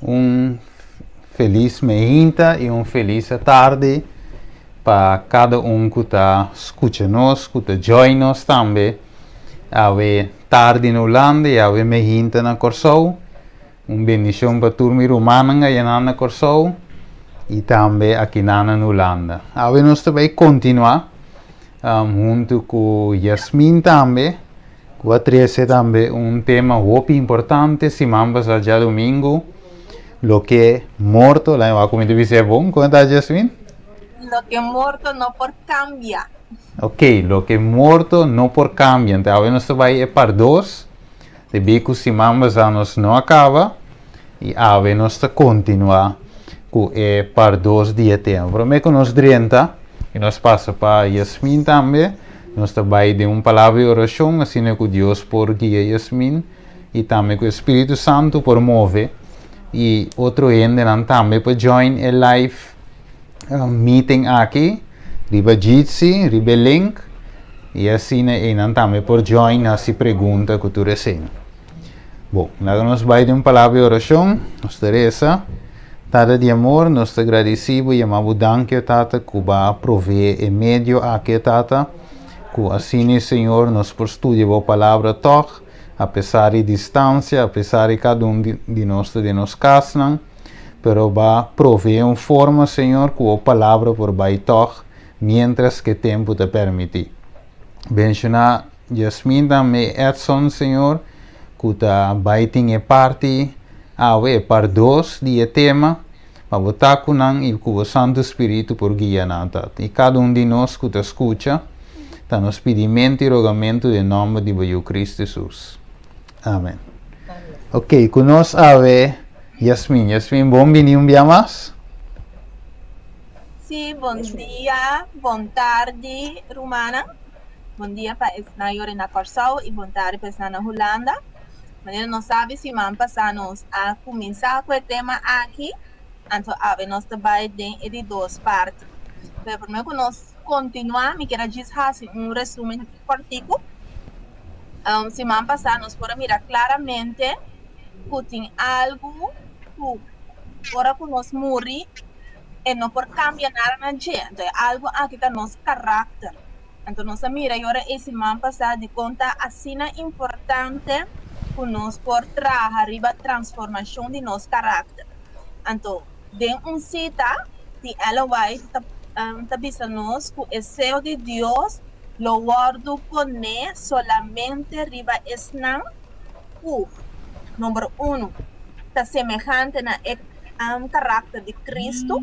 Un felis meinta i un felis atardi pa kada un ku ta skucha nos, ku ta join nos tambe awe tardi na Hulanda i awe meinta na Kòrsou. Un bendishon pa tur mi rumannan ayanan na Kòrsou i tambe akinan na Hulanda. Awe nos ta bai kontinuá huntu ku Yasmin tambe, ku a trese tambe un tema hopi importante siman pasá djadumingu, loke morto, laña wak ku mi ta bisa e bon, kon ta Yasmin? Loke morto no por kambia. Ok, loke morto no por kambia. Enton awe nos ta bai e par dos. Debí ku siman pasá nos no a kaba i awe nos ta kontinuá ku e par dos di e tema. Promé ku nos drenta i nos pasa pa Yasmin tambe, nos ta bai den un palabra di orashon asina ku Dios por guia Yasmin i tambe ku e Spiritu Santu por move i otro hendenan tambe por join e live meeting aki riba Jitsi, riba e link i asina einan tambe por join hasi pregunta ku tur esei. Bon, laga nos bai den un palabra di orashon, nos ta resa. Tata di amor, nos ta gradisí bo i yama bo danki, o Tata, ku bo a proveé e medio aki, o Tata, ku asina, Señor, nos por studia bo palabra tòg, apesar di distansia, apesar di kada un di nos ta den nos kasnan. Pero ba proveé un forma, Señor, ku bo palabra por bai tòg miéntras ku e tempu ta permití. Benshoná Jasmin tambe Edson, Señor, ku ta bai tin e parti awe, e par dos di e tema, pa bo ta ku nan i ku bo Santu Spiritu por guia nan, Tata. I kada un di nos ku ta skucha, ta nos pidimentu i rogamentu den nòmber di bo Yu Kristu Hesus. Amen. Ok, ku nos awe Yasmin. Yasmin, bon bini un bia mas. Sí, bon dia, bon tardi, rumannan. Bon dia pa esnan yori na Kòrsou i bon tardi pa esnan na Hulanda. Manera nos sabi, siman pasá nos a kuminsá ku e tema aki, anto awe nos ta bai den e di dos parti. Pero promé ku nos kontinuá, mi kier a djis hasi un resúmen kòrtiku. Siman pasá nos por a mira klaramente ku tin algu ku ora ku nos muri e no por kambia nada na dje. Anto e algu aki ta nos karakter. Anto nos a mira i ora e siman pasá dikon ta asina importante ku nos por traha riba transformashon di nos karakter. Anto den un sita di Ellen White ta ta bisa nos ku e seo di Dios lo wòrdu poné solamente riba esnan ku, number unu, ta semehante na e karakter di Kristu.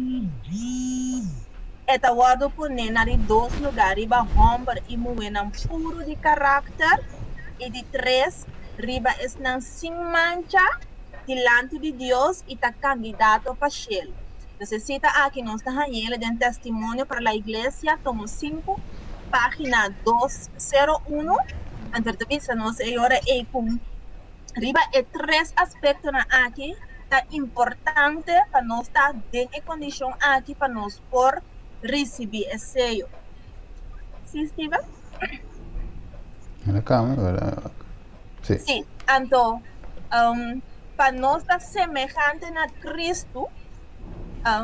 E ta wòrdu poné na di dos lugá riba hòmber i muhénan puru di karakter, i di tres, riba esnan sin mancha dilanti di Dios i ta kandidato pa shelu. Nos e sita aki nos ta hañ'el den Testimonio para la Iglesia, tomo sinku, página dos sero unu. Anto ta bisa nos e ora ei ku riba e tres aspektonan aki ta importante pa nos ta den e kondishon aki pa nos por risibí e seyo. Sí, Steven? Na cámara, Sí. Sí, anto pa nos ta semehante na Kristu,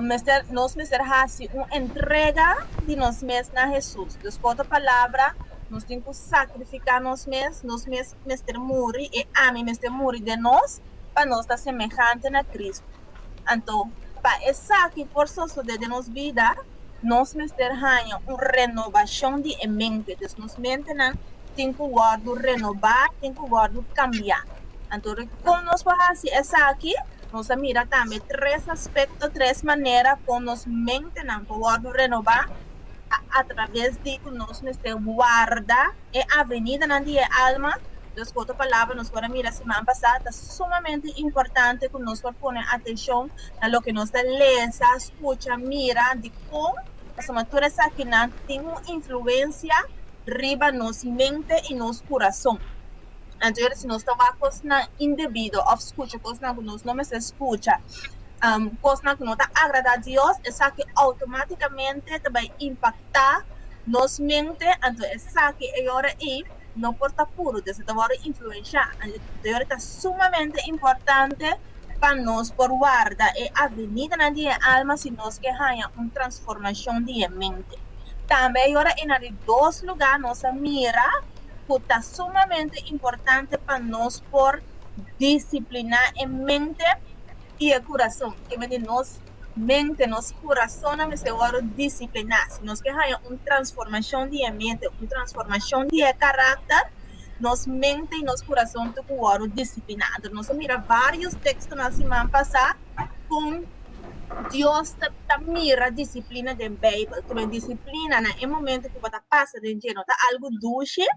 mester, nos mester hasi un entrega di nos mes na Hesus. Dus ku otro palabra, nos tin ku sakrifiká nos mes, nos mes mester muri, e ami mester muri den nos, pa nos ta semehante na Kristu. Anto, pa esaki por sosodé den nos bida, nos mester haña un renobashon di e mente. Dus nos mentenan tin ku wòrdu renobá, tin ku wòrdu kambiá. Anto kon nos por hasi esaki? Nos a mira tambe tres aspekto, tres manera kon nos mentenan por wòrdu renobá, ta atraves di ku nos mester warda e avenidanan di e alma. Dus ku otro palabra, nos por a mira siman pasá, ta sumamente importante ku nos por pone atenshon na loke nos ta lesa, skucha, mira, dikon, pasobra tur esakinan tin un influensia riba nos mente i nos kurason. Anto si nos ta wak kosnan indebido òf skucha kosnan ku nos no mester skucha, kosnan ku no ta agradá Dios, esaki outomátikamente ta bai impaktá nos mente, anto esaki e ora ei no por ta puru, entonces ta wòrdu influenshá. Anto e ora ta sumamente importante. pa nos por warda e avenidanan di e alma si nos ke haña un transformashon di e mente. Tambe e ora ei na di dos lugá nos a mira ku ta sumamente importante pa nos por disipliná e mente i e kurason. Ke mende nos mente, nos kurasonnan mester wòrdu disipliná. Si nos ke haña un transformashon di e mente, un transformashon di e karakter, nos mente i nos kurason tin ku wòrdu disipliná. Anto nos a mira vários tekstonan siman pasá kon Dios ta ta mira disiplina den Beibel. Ku men disiplina na e momento ku bo ta pasa den dje no ta algu dushi,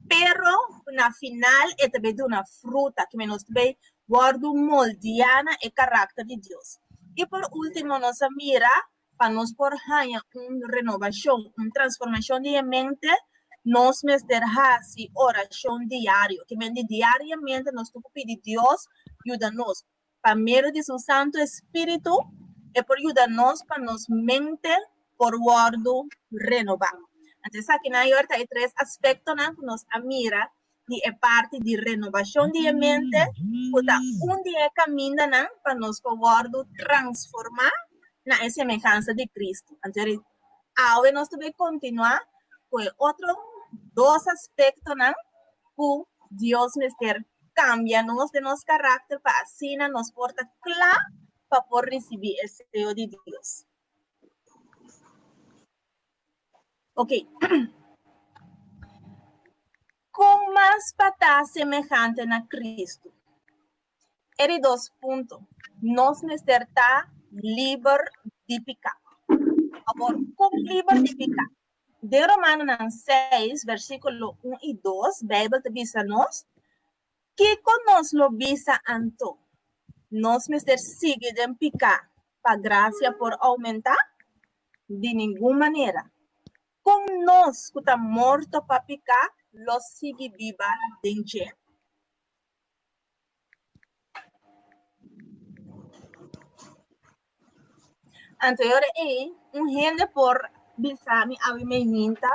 pero na final e ta bai duna fruta. Ku men nos ta bai wòrdu moldiá na e karakter di Dios. I por último nos a mira pa nos por haña un renobashon, un transformashon di e mente, nos mester hasi orashon diario. Ke men di diariamente nos tin ku pidi Dios yuda nos. Pa medio di su Santu Espíritu e por yuda nos pa nos mente por wòrdu renobá. Anto esakinan ayor ta e tres aspektonan ku nos a mira di e parti di renobashon di e mente ku ta un di e kamindanan pa nos por wòrdu transformá na e semehansa di Kristu. Anto awe nos ta bai kontinuá ku e otro dos aspektonan ku Dios mester kambia nos den nos karakter pa asina nos por ta kla pa por risibí e seyo di Dios. Ok. Kon mas pa ta semehante na Kristu? E di dos punto, nos mester ta liber di piká. Awor, kon liber di piká? Den Romanonan 6, versíkulo 1 i 2, Beibel ta bisa nos, Kiko nos lo bisa anto? Nos mester sigui den piká pa grasia por oumentá? Di ningun manera! Kon nos ku ta morto pa piká lo sigui biba den dje? Anto e ora ei, un hende por bisa mi awe meinta,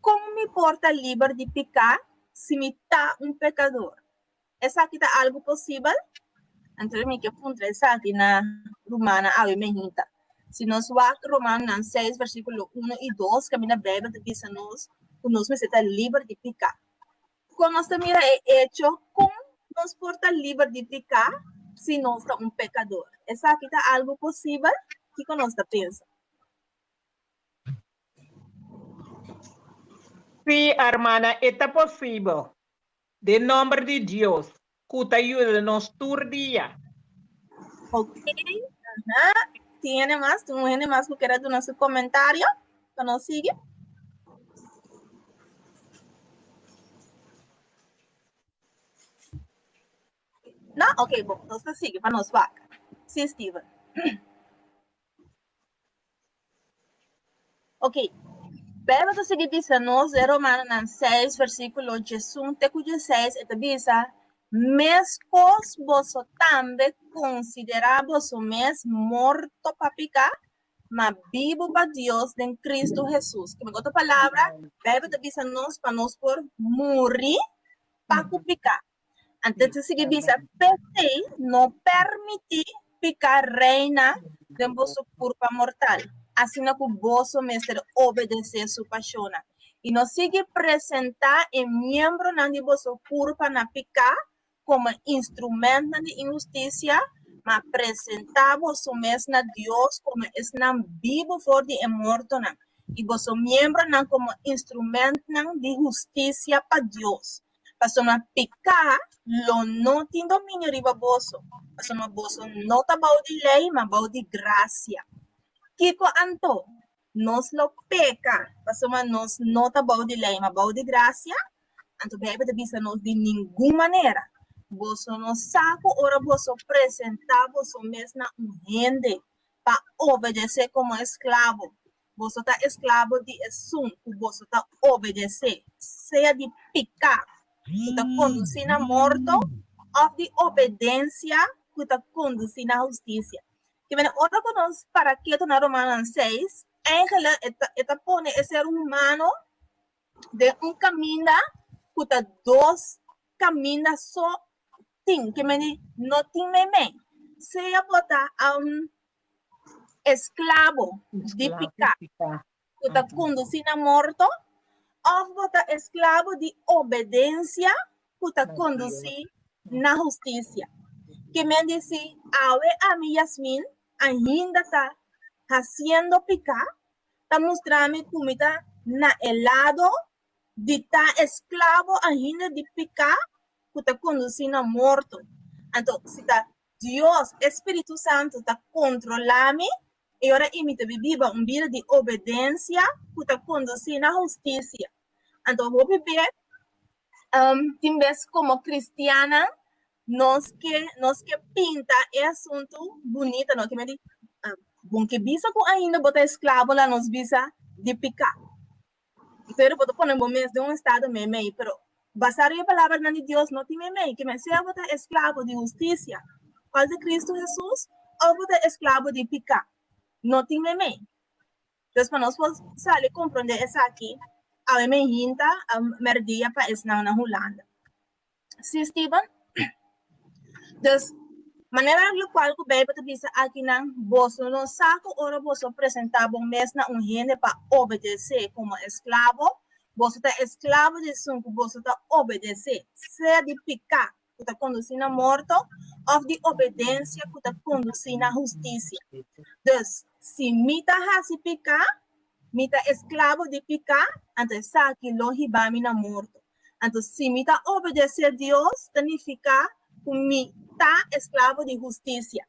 Kon mi por ta liber di piká si mi ta un pekador? Esaki ta algu posibel? Anto mi ke puntra esaki na rumannan awe meinta. Si nos wak Romanonan seis versíkulo uno i dos, kaminda Beibel ta bisa nos ku nos mester ta liber di piká. Kon nos ta mira e echo kon nos por ta liber di piká si nos ta un pekador? Esaki ta algu posibel? Kiko nos ta pensa? Sí, hermana, e ta posibel. Den nomber di Dios, ku ta yuda nos tur dia. Ok, aha. Tin hende mas? Tin un hende mas ku kere duna su komentario? Pa nos sigui. No? Ok, bon. Nos ta sigui pa nos wak. Sí, Steven. Ok. Bijbel ta sigui bisa nos den Romanonan 6, versíkulo 11 te ku 16, e ta bisa, Meskos boso tambe konsiderá boso mes morto pa piká, ma bibu pa Dios den Kristu Hesus. Ku otro palabra, Bijbel ta bisa nos pa nos por muri pa ku piká. Anto ta sigui bisa, P'esei no permití piká reina den boso kurpa mortal, asina ku boso mester obedesé su pashonnan. I no sigui presentá e miembronan di boso kurpa na piká komo instrumentnan di inhustisia, ma presentá boso mes na Dios komo esnan bibu for di e mortonan, i boso miembronan komo instrumentnan di hustisia pa Dios. Pasobra piká lo no tin dominio riba boso, pasobra boso no ta bou di lei, ma bou di grasia. Kiko anto? Nos lo peka pasobra nos no ta bou di lei, ma bou di grasia? Anto Beibel ta bisa nos di ningun manera. Boso no sa ku ora boso presentá boso mes na un hende pa obedesé komo esklabo, boso ta esklabo di esun ku boso ta obedesé, sea di piká ku ta kondusí na morto òf di obedensia ku ta kondusí na hustisia. Ke mene ora ku nos para ketu na Romanonan seis, eigenlijk e ta pone e ser humano den un kaminda ku ta dos kaminda so. tin, ke meni no tin meimei. Sea bo ta un esklabo di piká ku ta kondusí na morto, òf bo ta esklabo di obedensia ku ta kondusí na hustisia. Ke men di si awe ami Yasmin ainda ta hasiendo piká, ta mustra mi ku mi ta na e lado di ta esklabo ainda di piká ku ta kondusí na morto. Anto, si ta Dios, e Spiritu Santu, ta kontrolá mi, e ora ei mi ta biba un bida di obedensia ku ta kondusí na hustisia. Anto, hopi bes, tin bes komo kristiannan, nos ke nos ke pinta e asuntu bunita, no? Ke men di, Bon ke bisa ku ainda bo ta esklabo la nos bisa di piká. Pero bo ta pone bo mes den un estado meimei, pero basá riba e palabranan di Dios no tin meimei, ke men sea bo ta esklabo di hustisia, kual ta Kristu Hesus, òf bo ta esklabo di piká, no tin meimei. Dus pa nos por sali komprondé esaki, awe men hinta mèrdia pa esnan na Hulanda. Sí, Steven? Dus, manera lokual ku Beibel ta bisa akinan, boso no sa ku ora boso presentá bo mes na un hende pa obedesé komo esklabo, boso ta esklabo di esun ku boso ta obedesé, sea di piká ku ta kondusí na morto òf di obedensia ku ta kondusí na hustisia. Dus, si mi ta hasi piká, mi ta esklabo di piká, anto esaki lo hiba mi na morto. Anto si mi ta obedesé Dios, ta nifiká ku mi ta esklabo di hustisia.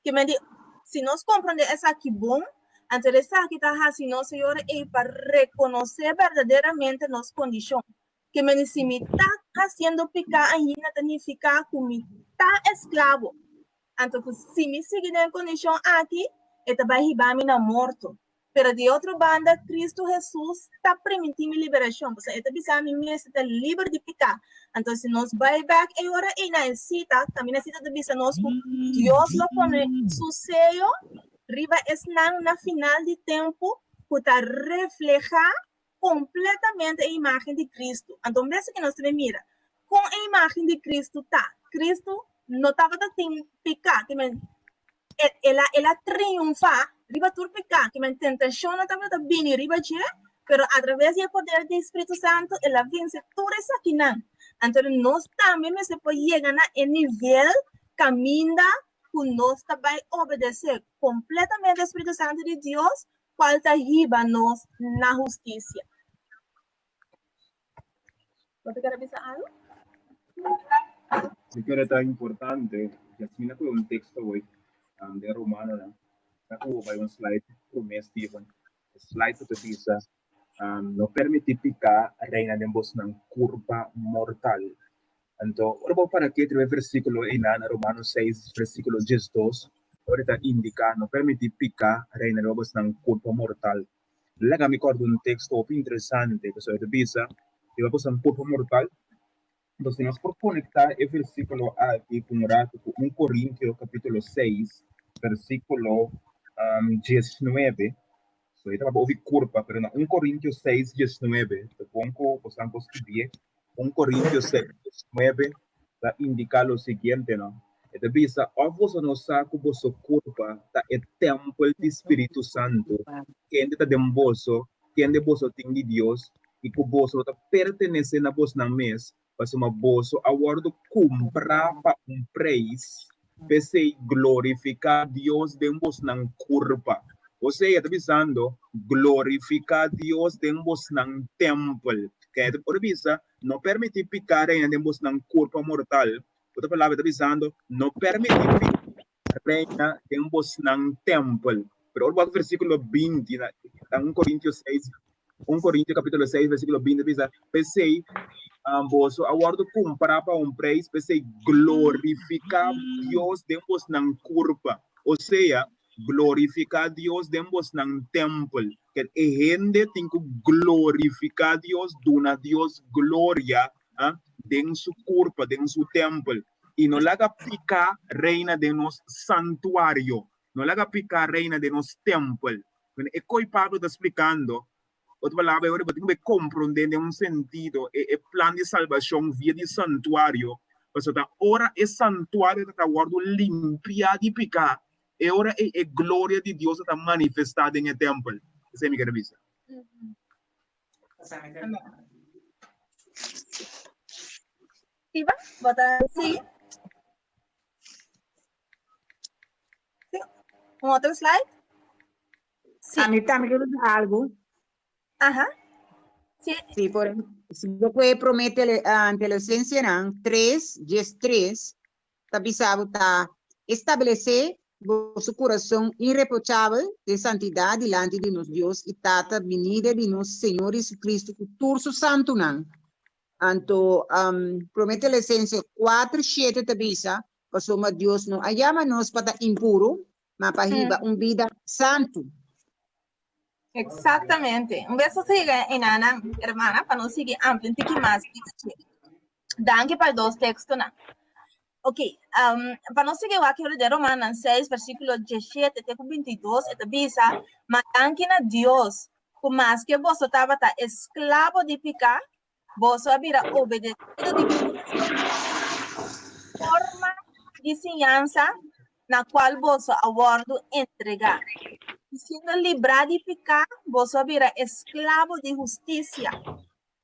Ke men di, si nos komprondé esaki bon, anto esaki ta hasi nos Señor ei pa rekonosé berdaderamente nos kondishon. Ke men di, si mi ta hasiendo piká ainda, ta nifiká ku mi ta esklabo. Anto ku si mi sigui den e kondishon aki, e ta bai hiba mi na morto. Pero di otro banda, Kristu Hesus ta primintí mi liberashon, pasobra e ta bisa mi mester ta liber di piká. Anto si nos bai bèk e ora ei na e sita, kaminda e sita ta bisa nos ku Dios lo pone su seyo riba esnan na final di tempu ku ta reflehá kompletamente e imágen di Kristu. Anto mester ku nos ta bin mira kon e imágen di Kristu ta. Kristu no tabata tin piká, te men el a el a triunfá riba tur piká, te men tentashonnan tabata bini riba dje, pero atraves di e poder di Spiritu Santu el a vense tur esakinan. Anto nos tambe mester por yega na e nivel kaminda ku nos ta bai obedesé kompletamente e Spiritu Santu di Dios cual ta hiba nos na husticia. Bo ta kere bisa algo? Mi kere ta importante, Jasmina koe un teksto hoy um, den Romanonan. Ta ku bai un slide promé, Steven. E slide ku ta bisa, um, no permití piká reina den bosnan kurpa mortal. Anto, ora bo para ketu riba e versíkulo einan na Romano seis, versíkulo diesdos, ora e ta indiká, No permití piká reina riba bosnan kurpa mortal. Laga mi kòrda un teksto hopi interesante, pasobra e ta bisa riba bosnan kurpa mortal. Anto, si nos por konektá e versíkulo aki ku un ratu ku un Korintio kapítulo seis, versíkulo diesnuebe, So e tabata ovi kurpa, pero na un Korintio seis diesnuebe, ta bon ku bosan por skibié, un Korintio seis diesnuebe ta indiká lo siguiente, no? E ta bisa, Òf boso no sa ku boso kurpa ta e tèmpel di Spiritu Santu, kende ta den boso, kende boso tin di Dios, i ku boso no ta pertenesé na bosnan mes, Pasobra boso a wòrdu kumprá pa un preis, p'esei glorifiká Dios den bosnan kurpa. Osea ta bisando, glorifiká Dios den bosnan tèmpel. Kende ta por bisa, no permití piká reina den bosnan kurpa mortal. Otro palabra, e ta bisando, no permití piká reina den bosnan tèmpel. Pero ora bo wak versíkulo 20 na 1 Korintio 6, 1 Korintio kapítulo 6 versíkulo 20 ta bisa, P'esei boso a wòrdu kumprá pa un preis, p'esei glorifiká Dios den bosnan kurpa. Osea, glorifiká Dios den bosnan tèmpel. Ken e hende tin ku glorifiká Dios, duna Dios gloria den su kurpa, den su tèmpel. I no laga piká reina den nos santuario. No laga piká reina den nos tèmpel. Bueno, e koi Pablo ta splikando, otro palabra, e ora bo tin ku komprondé den un sentido e e plan di salbashon via di santuario. Pasobra ta ora e santuario ta ta wòrdu limpiá di piká, e ora ei e gloria di Dios ta ta manifestá den e tèmpel. Esei mi ker a bisa. Iba, bo ta sigui? Sí. Un otro slide? Sí. Ami tambe quiero decir algo. Aha. Sí. Sí, por si bo kue promé tele, uh, Teolosensenan 3, 13, ta bisa bo ta establesé boso kurason irreprochabel den santidat dilanti di nos Dios i Tata binida di nos Señor Jesucristo ku tur su santunan. Anto, um, promé Teolosense 4, 7 ta bisa, pasobra Dios no a yama nos pa ta impuru, ma pa hiba un bida santu. Exactamente. Un beso siga enana, hermana, pa nos sigui amplia un tiki mas. Danki pa dos tekstonan. Ok, um, pa nos sigui wak de Romanan 6, versículo 17 te ku 22, e ta bisa, ma danki na Dios, ku maske boso tabata esklabo di piká, Boso a bira obedecido di forma di siñansa na cual boso a wordo entregá. I siendo librá di picá, boso a bira esclabo di husticia.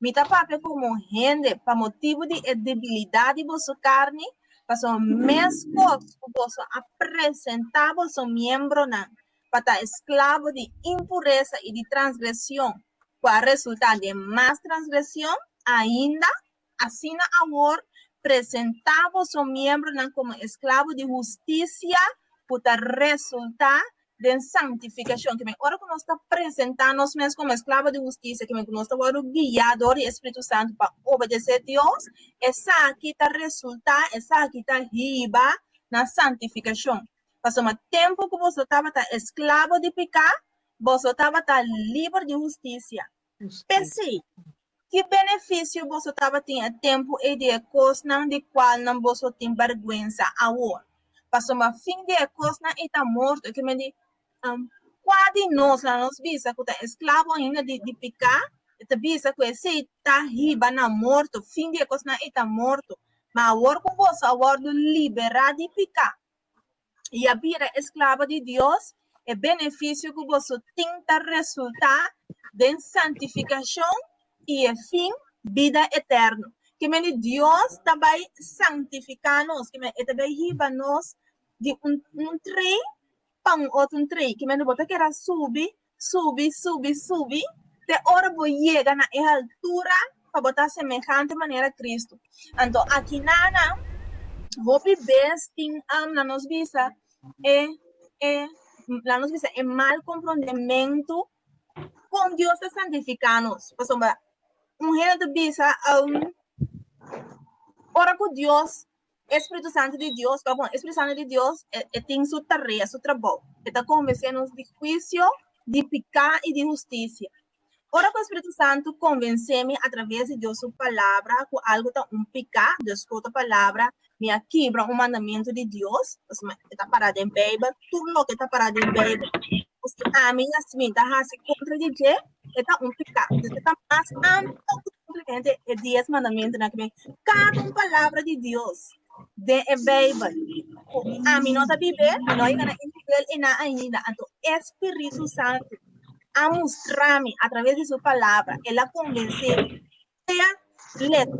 Mi ta papia como hende pa motibu di e debilidad di boso carni, pasobra mescos cu boso a presentá boso miembronan pa ta esclabo di impuresa i di transgresion, ku a resultá den mas transgresion ainda, asina awor presentá boso miembronan komo esklabo di hustisia ku ta resultá den santifikashon. Kimen ora ku nos ta presentá nos mes komo esklabo di hustisia, kimen ku nos ta wòrdu guiá dor di e Spiritu Santu pa obedesé Dios, esaki ta resultá, esaki ta hiba na santifikashon. Pasobra tempu ku boso tabata esklabo di piká, Boso tabata liber di hustisia. P'esei, ki benefisio boso tabatin e tempu ei di e kosnan di kualnan boso tin bèrgwensa awor? Pasobra fin di e kosnan ei ta morto. E ke men di, Kua di nos laga nos bisa ku ta esklabo ainda di piká? E ta bisa ku esei ta hiba na morto. Fin di e kosnan ei ta morto. Ma awor ku boso a wòrdu liberá di piká, i a bira esklabo di Dios, e benefisio ku boso tin ta resultá den santifikashon i e fin, bida eterno. Ke mende Dios ta bai santifiká nos, ke mende e ta bai hiba nos di un un trei pa un otro trei, ke mende bo ta keda subi Subi, subi, subi, te ora bo yega na e haltura pa bo ta semehante manera Cristo. Anto akinana hopi bes tin um, na nos bisa e e na nos bisa e mal komprondementu kon Dios ta santifiká nos. Pasobra un hende ta bisa um, ora ku Dios E Spiritu Santu di Dios, pa bon, e Spiritu Santu di Dios e, e tin su tarea, su trabou. E ta konvensé nos di huisio, di piká i di hustisia. Ora ku e Spiritu Santu konvensé mi atraves di Dios su Palabra ku algu ta un piká, dus ku otro palabra, mi a kibra un mandamentu di Dios, pasobra e ta pará den Beibel, tur loke ta pará den Beibel, ku si ami mi ta hasi kontra di dje, e ta un piká. Dus e ta mas amplio ku simplemente e dies mandamentunan ku Kada un palabra di Dios den e Beibel ku ami no ta bib'é, mi no a yega na e nivel einan ainda, anto e Spiritu Santu a mustra mi atraves di su palabra, el a konvensé mi, sea lesa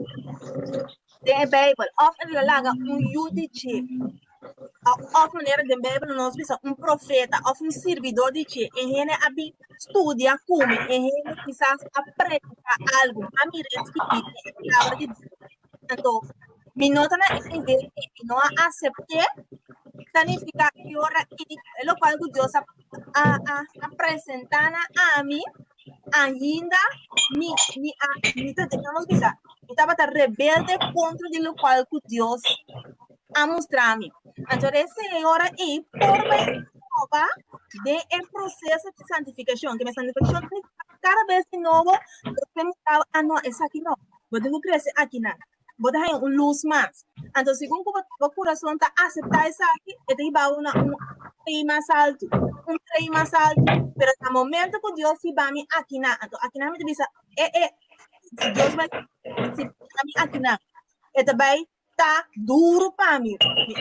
den e Beibel òf el a laga un yu di dje òf manera den Beibel nos bisa un profeta òf un sirbidó di dje, e hende a bin studia ku mi, e hende kisas a prediká algu, a mira e skibí den e Palabra di Dios. Anto, mi no ta na e nivel ei, mi no a asept'é, ta nifiká e ora ei e lokual ku Dios a a a presentá na ami, ainda mi mi a mi ta nos bisa, mi tabata rebelde kontra di lokual ku Dios a mustra mi. Anto e señora ei por bai proba den e proceso di santificacion. Ke santificacion cada vez di nobo, bo ta ah no, esaki no. Bo tin ku crece aki nan. Bo ta haña un luz mas. Anto segun ku bo kurason ta acepta esaki, e ta hiba bo na un trei mas alto, un trei mas alto. Pero na momento ku Dios hiba mi aki nan, anto aki nan mi ta bisa, e e, si Dios bai si mi aki nan, e ta bai. Ta duru pa mi. Mi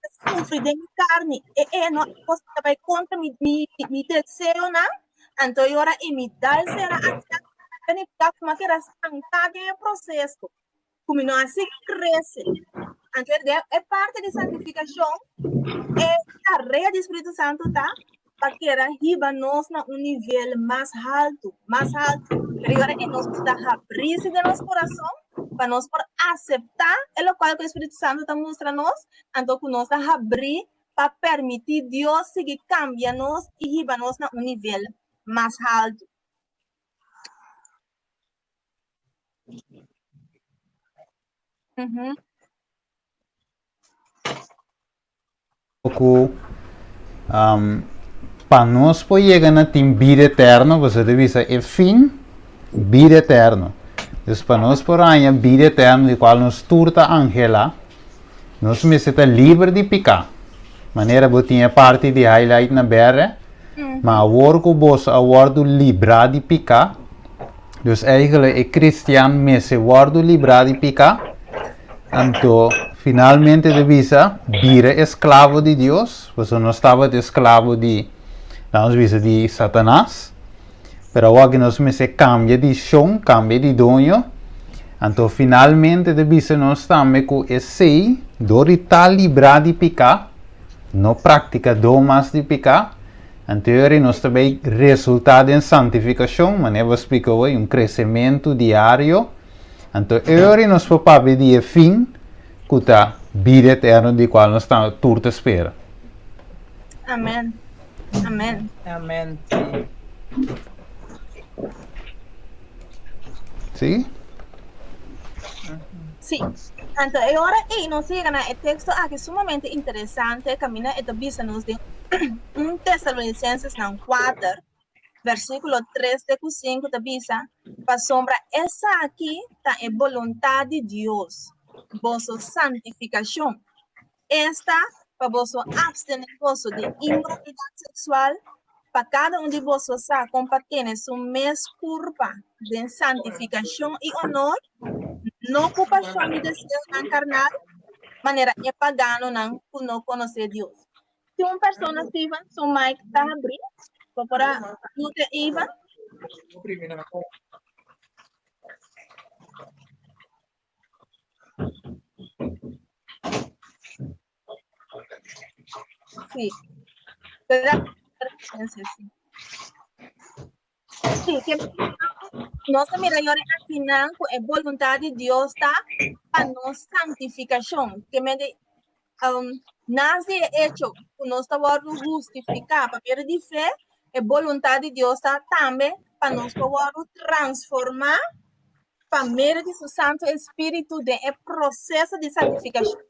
ta sufri den mi karni. E e no kos ta bai kontra mi mi mi deseonan. Anto e ora ei mi dal sera atrás ta nifiká ku mi a keda stanká den e proseso, ku mi no a sigui krese. Anto den e parti di santifikashon, e tarea di Spiritu Santu ta pa keda hiba nos na un nivel mas haltu, mas haltu. Pero e ora ei nos ta habrí si den nos kurason pa nos por aseptá e lokual ku e Spiritu Santu ta mustra nos, anto ku nos ta habrí pa permití Dios sigui kambia nos i hiba nos na un nivel mas haltu. Ku pa nos por yega na tin bida eterno, pasobra ta bisa e fin, bida eterno. Dus pa nos por haña bida eterno di kual nos tur ta anhelá, nos mester ta liber di piká. Manera bo tin e parti di highlight na bèrdè, ma awor ku boso a wòrdu librá di piká, dus eigentlik e kristian mester wòrdu librá di piká, Anto, finalmente ta bisa, bira esklavo di Dios, pasobra nos tabata esklavo di, laga nos bisa, di Satanas, pero awor aki nos mester kambia di shon, kambia di doño. Anto, finalmente ta bisa nos tambe ku esei, dor di ta librá di piká, no praktikadó mas di piká, anto e ora nos ta bai resultá den santifikashon, manera bo a splika hoy, un kresementu diario. Anto e ora nos por papia di e fin ku ta bida eterno di kual nos ta tur ta spera. Amen. Amen. Amen. Sí? Sí. Anto e ora ei nos yega na e teksto aki sumamente interesante kaminda e ta bisa nos den 1 Tesalonicenses nan 4 Versíkulo 3 te ku 5 ta bisa, Pasobra esaki ta e boluntat di Dios, boso santifikashon, esta, pa boso apstené boso di inmoralidat seksual, pa kada un di boso sa kon pa tene su mes kurpa den santifikashon i onor, no ku pashon di deseonan karnal, manera e paganonan ku no konosé Dios. Si un persona Steven su mic ta habrí, bo por a mute Ivan? Sí. Sí. Sí, que nos ta mira yori akinan ku e boluntat di Dios ta pa nos santifikashon. Ke men di um, nas di e hecho ku nos ta wòrdu hustifiká pa medio di fe, e boluntat di Dios ta tambe pa nos por wòrdu transformá pa medio di su Santu Espíritu den e proseso di santifikashon.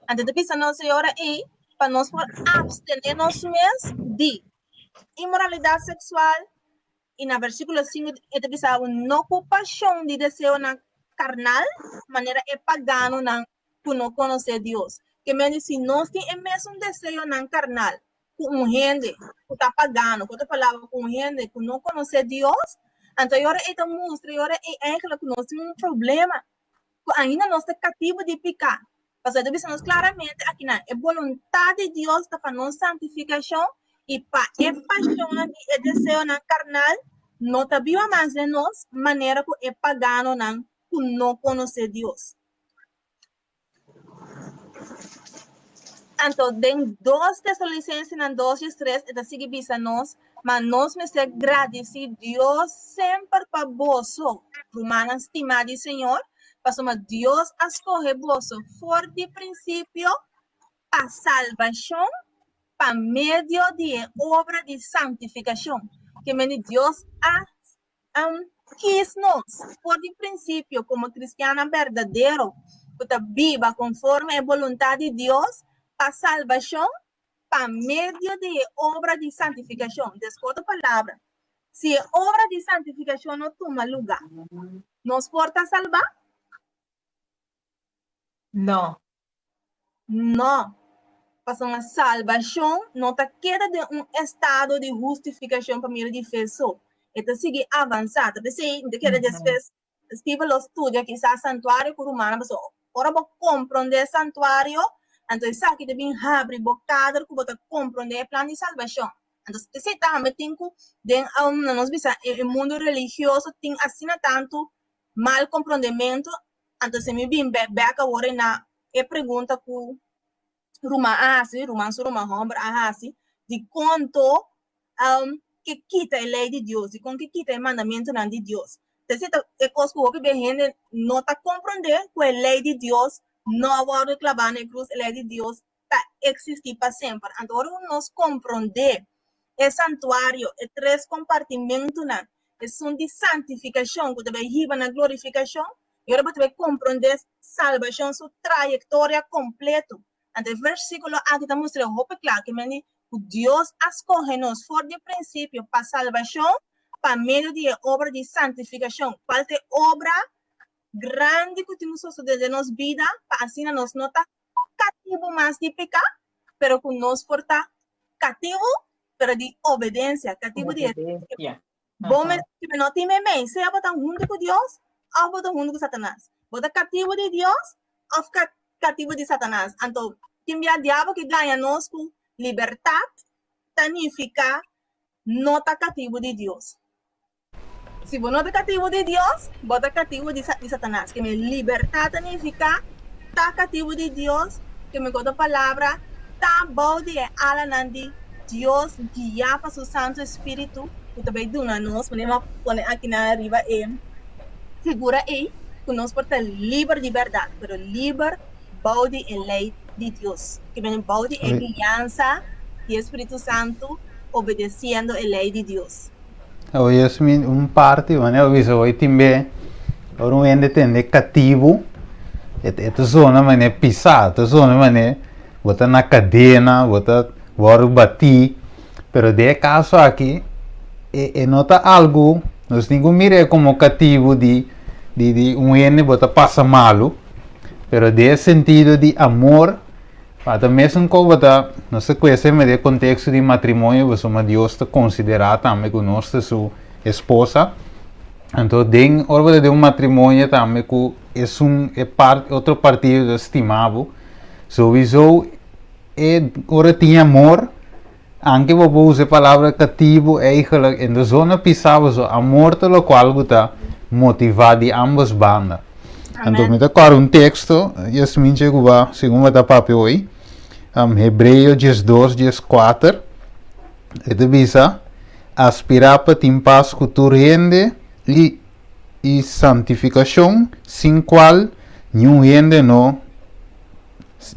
Anto ta bisa nos e ora ei pa nos por abstené nos mes di inmoralidat seksual i na versíkulo 5 e ta bisa bo no ku pashon di deseonan karnal manera e paganonan ku no konosé Dios. Ke men di si nos tin e mesun deseonan karnal ku un hende ku ta pagano, ku otro palabra ku un hende ku no konosé Dios, anto e ora ei ta mustra e ora ei eigenlijk ku nos tin un problema ku ainda nos ta katibu di piká. Pasobra e ta bisa nos klaramente akinan, e boluntat di Dios ta pa nos santifikashon i pa e pashonnan di e deseonan karnal no ta biba mas den nos manera ku e paganonan ku no konosé Dios. Anto den 2 Tesalonicensenan 2 dies 3 e ta sigui bisa nos, Ma nos mester gradisí Dios semper pa boso, rumannan stimá di Señor, pasobra Dios a skohe boso for di prinsipio pa salbashon pa medio di e obra di santifikashon. Ke mende Dios a kis nos for di prinsipio komo kristiannan berdadero ku ta biba konforme e boluntat di Dios pa salbashon pa medio di e obra di santifikashon. Des ku otro palabra, si e obra di santifikashon no tuma lugá, nos por ta salbá? No. No. Pasobra salbashon no ta keda den un estado di hustifikashon pa medio di fe so. E ta sigui avansá. Ta p'esei mi ta kere despues Steven lo studia kisas santuario ku rumannan pasobra. Ora bo komprondé e santuario, anto esaki ta bin habri bo kader ku bo ta komprondé e plan di salbashon. Anto esei tambe tin ku den nos bisa e mundu religioso tin asina tantu mal komprondementu, anto si mi bin bèk awor na e pregunta ku ruman a hasi, ruman su ruman hòmber a hasi, dikon to ke kita e lei di Dios, dikon ke kita e mandamentunan di Dios. Esei ta e kos ku hopi bia hende no ta komprondé ku e lei di Dios no a wòrdu klabá na e krus, e lei di Dios ta eksistí pa semper. Anto ora ku nos komprondé e santuario, e tres kompartimentunan, esun di santifikashon ku ta bai hiba na glorifikashon, i ora bo ta bai komprondé salbashon su trayektoria kompleto. Anto e versíkulo aki ta mustra hopi kla ke mende ku Dios a skohe nos for di prinsipio pa salbashon pa medio di e obra di santifikashon, kual ta e obra grandi ku tin ku sosodé den nos bida pa asina nos no ta katibu mas di piká, pero ku nos por ta katibu pero di obedensia, katibu di Obedensia. Bo mes no tin meimei, sea bo ta huntu ku Dios òf bo ta huntu ku Satanas. Bo ta katibu di Dios òf katibu di Satanas. Anto, tin bia diabel ke gaña nos ku libertat ta nifiká no ta katibu di Dios. Si bo no ta katibu di Dios, bo ta katibu di Satanas. Ke men libertat ta nifiká ta katibu di Dios, ke men ku otro palabra, ta bou di e alanan di Dios guiá pa su Santu Espíritu ku ta bai duna nos, manera mi a pone akinan ariba e figura ei, ku nos por ta liber di bèrdat, pero liber bou di e lei di Dios, ke men bou di e guiansa di e Spiritu Santu, obedesiendo e lei di Dios. Awo Yasmin, un parti, manera bo bisa hoy tin be, ora un hende tende katibu, e ta zona manera pisá, e ta zona manera bo ta na kadena, bo ta wòrdu batí, pero den e kaso aki e no ta algu, nos tin ku mir'é komo katibu di di un hende bo ta pasa malu, pero den e sentido di amor, Pa ta mesun ku bo ta, nos ta kuese me den konteksto di matrimonio pasobra Dios ta konsiderá tambe ku nos ta su esposa. Anto den ora bo ta den un matrimonio tambe ku esun e part otro partido ta stima bo, souiso e ora tin amor, anke bo por usa e palabra katibu eigenlijk e no zona pisa pasobra amor ta lokual ku ta motivá di ambos banda. Anto mi ta kòrda un teksto, Yasmin che ku ba segun bo ta papia hoy, Hebreo diesdos dieskuater, e ta bisa, Aspirá pa tin pas ku tur hende i i santifikashon, sin kual niun hende no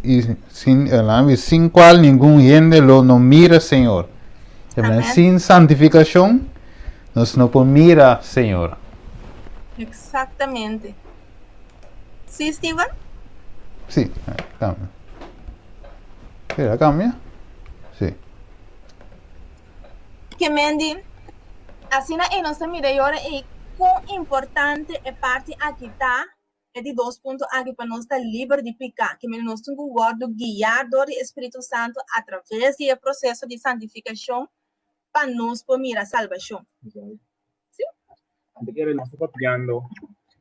i sin sin kual ningun hende lo no mira Señor. Amen. Sin santifikashon nos no por mira Señor. Exactamente. Sí, Steven? Sí, cambia. Espera, cambia? Sí. Ke Mandy, asina ei nos ta mira e ora ei kon importante e parti aki ta, e di dos punto aki pa nos ta liber di piká, ke mende nos tin ku wòrdu guiá dor di e Spiritu Santu atraves di e proseso di santifikashon pa nos por mira salbashon. Sí. Anto kere nos ta papiando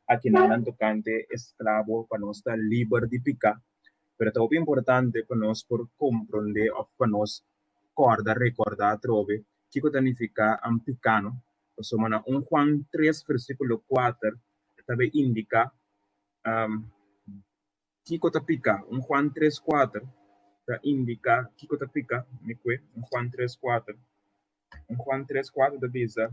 akinanan tokante esklabo pa nos ta liber di piká, pero ta hopi importante pa nos por komprondé òf pa nos kòrda, rekòrdá atrobe kiko ta nifiká piká no. Pasobra na un Juan tres versíkulo kuater ta bay indica kico ta pica. Un Juan tres cuater ta indica kico ta pica. Mi cue un Juan tres cuater. Un Juan tres cuater ta bisa,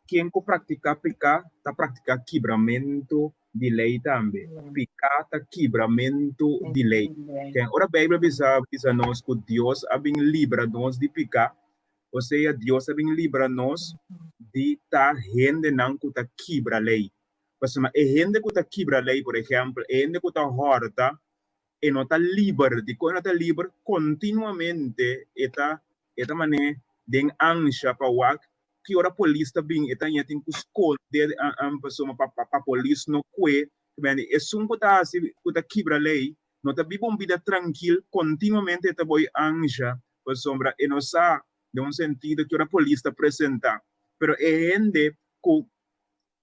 Ken cu practica pica ta practica kibramento di ley tambe. Pica ta kibramento di ley. Ken ora Bijbel bisa bisa nos cu Dios a bin libra nos di pica, osea Dios a bin libra nos di ta hendenan cu ta kibra ley. Pasobra e hende ku ta kibra lei, por ehèmpel, e hende ku ta hòrta, e no ta liber. Dikon e no ta liber? Kontinuamente e ta e ta man'é den ansha pa wak ki ora polis ta bin, e ta haña tin ku skonde pasobra pa pa polis no kue. Esun ku ta hasi ku ta kibra lei no ta biba un bida trankil, kontinuamente e ta boi ansha pasobra e no sa den un sentido ki ora polis ta presentá. Pero e hende ku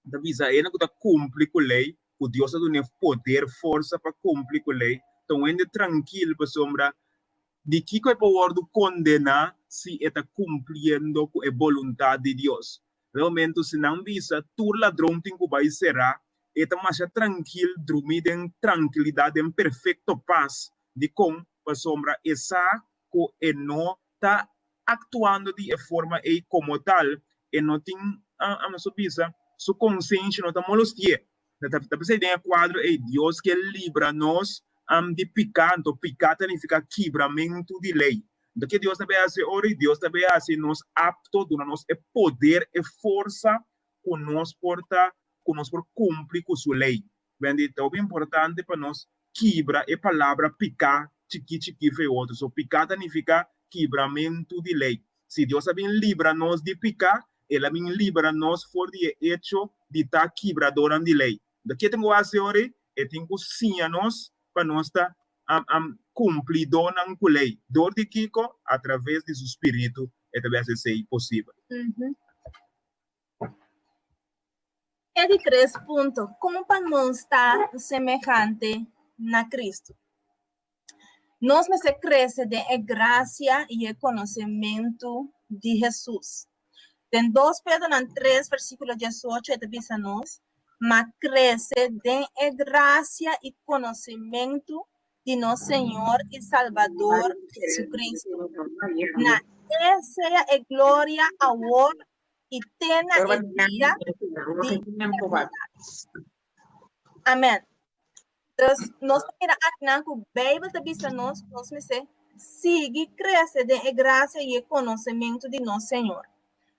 ta bisa hende ku ta kumpli ku lei. ku Dios a dun'é poder, forsa pa kumpli ku lei, ta un hende trankil pasobra di kiko e por wòrdu kondená si e ta kumpliendo ku e boluntat di Dios? Realmente si nan bisa tur ladron tin ku bai será, e ta masha trankil, drumí den trankilidat, den perfekto pas. Dikon? Pasobra e sa ku e no ta aktuando di e forma ei komo tal, e no tin, nos a bisa, su konsenshi no ta molosti'é. Ta p'esei den e kuadro ei Dios ke libra nos di piká, anto piká ta nifiká kibramentu di lei. Anto ke Dios ta bai hasi ora ei? Dios ta bai hasi nos apto, duna nos e poder, e forsa ku nos por ta, ku nos por kumpli ku su lei. Wendy, ta hopi importante pa nos kibra e palabra piká chikí chikí for e otro. So piká ta nifiká kibramentu di lei. Si Dios a bin libra nos di piká, el a bin libra nos for di e echo di ta kibradónan di lei. Anto ke tin ku hasi ora ei? E tin ku siña nos pa nos ta kumplidónan ku lei. Dor di kiko? Atraves di su spiritu e ta bin hasi esei posibel. E di tres punto, kon pa nos ta semehante na Kristu? Nos mester krese den e grasia i e konosementu di Hesus. Den dos Pedronan tres versíkulo diesocho e ta bisa nos, Ma krese den e grasia i konosementu di nos Señor i Salbador Jesucristo. Na E sea e gloria awor i te na e dia di eternidat. Amèn. Dus nos ta mira akinan ku Beibel ta bisa nos ku nos mester sigui krese den e grasia i e konosementu di nos Señor.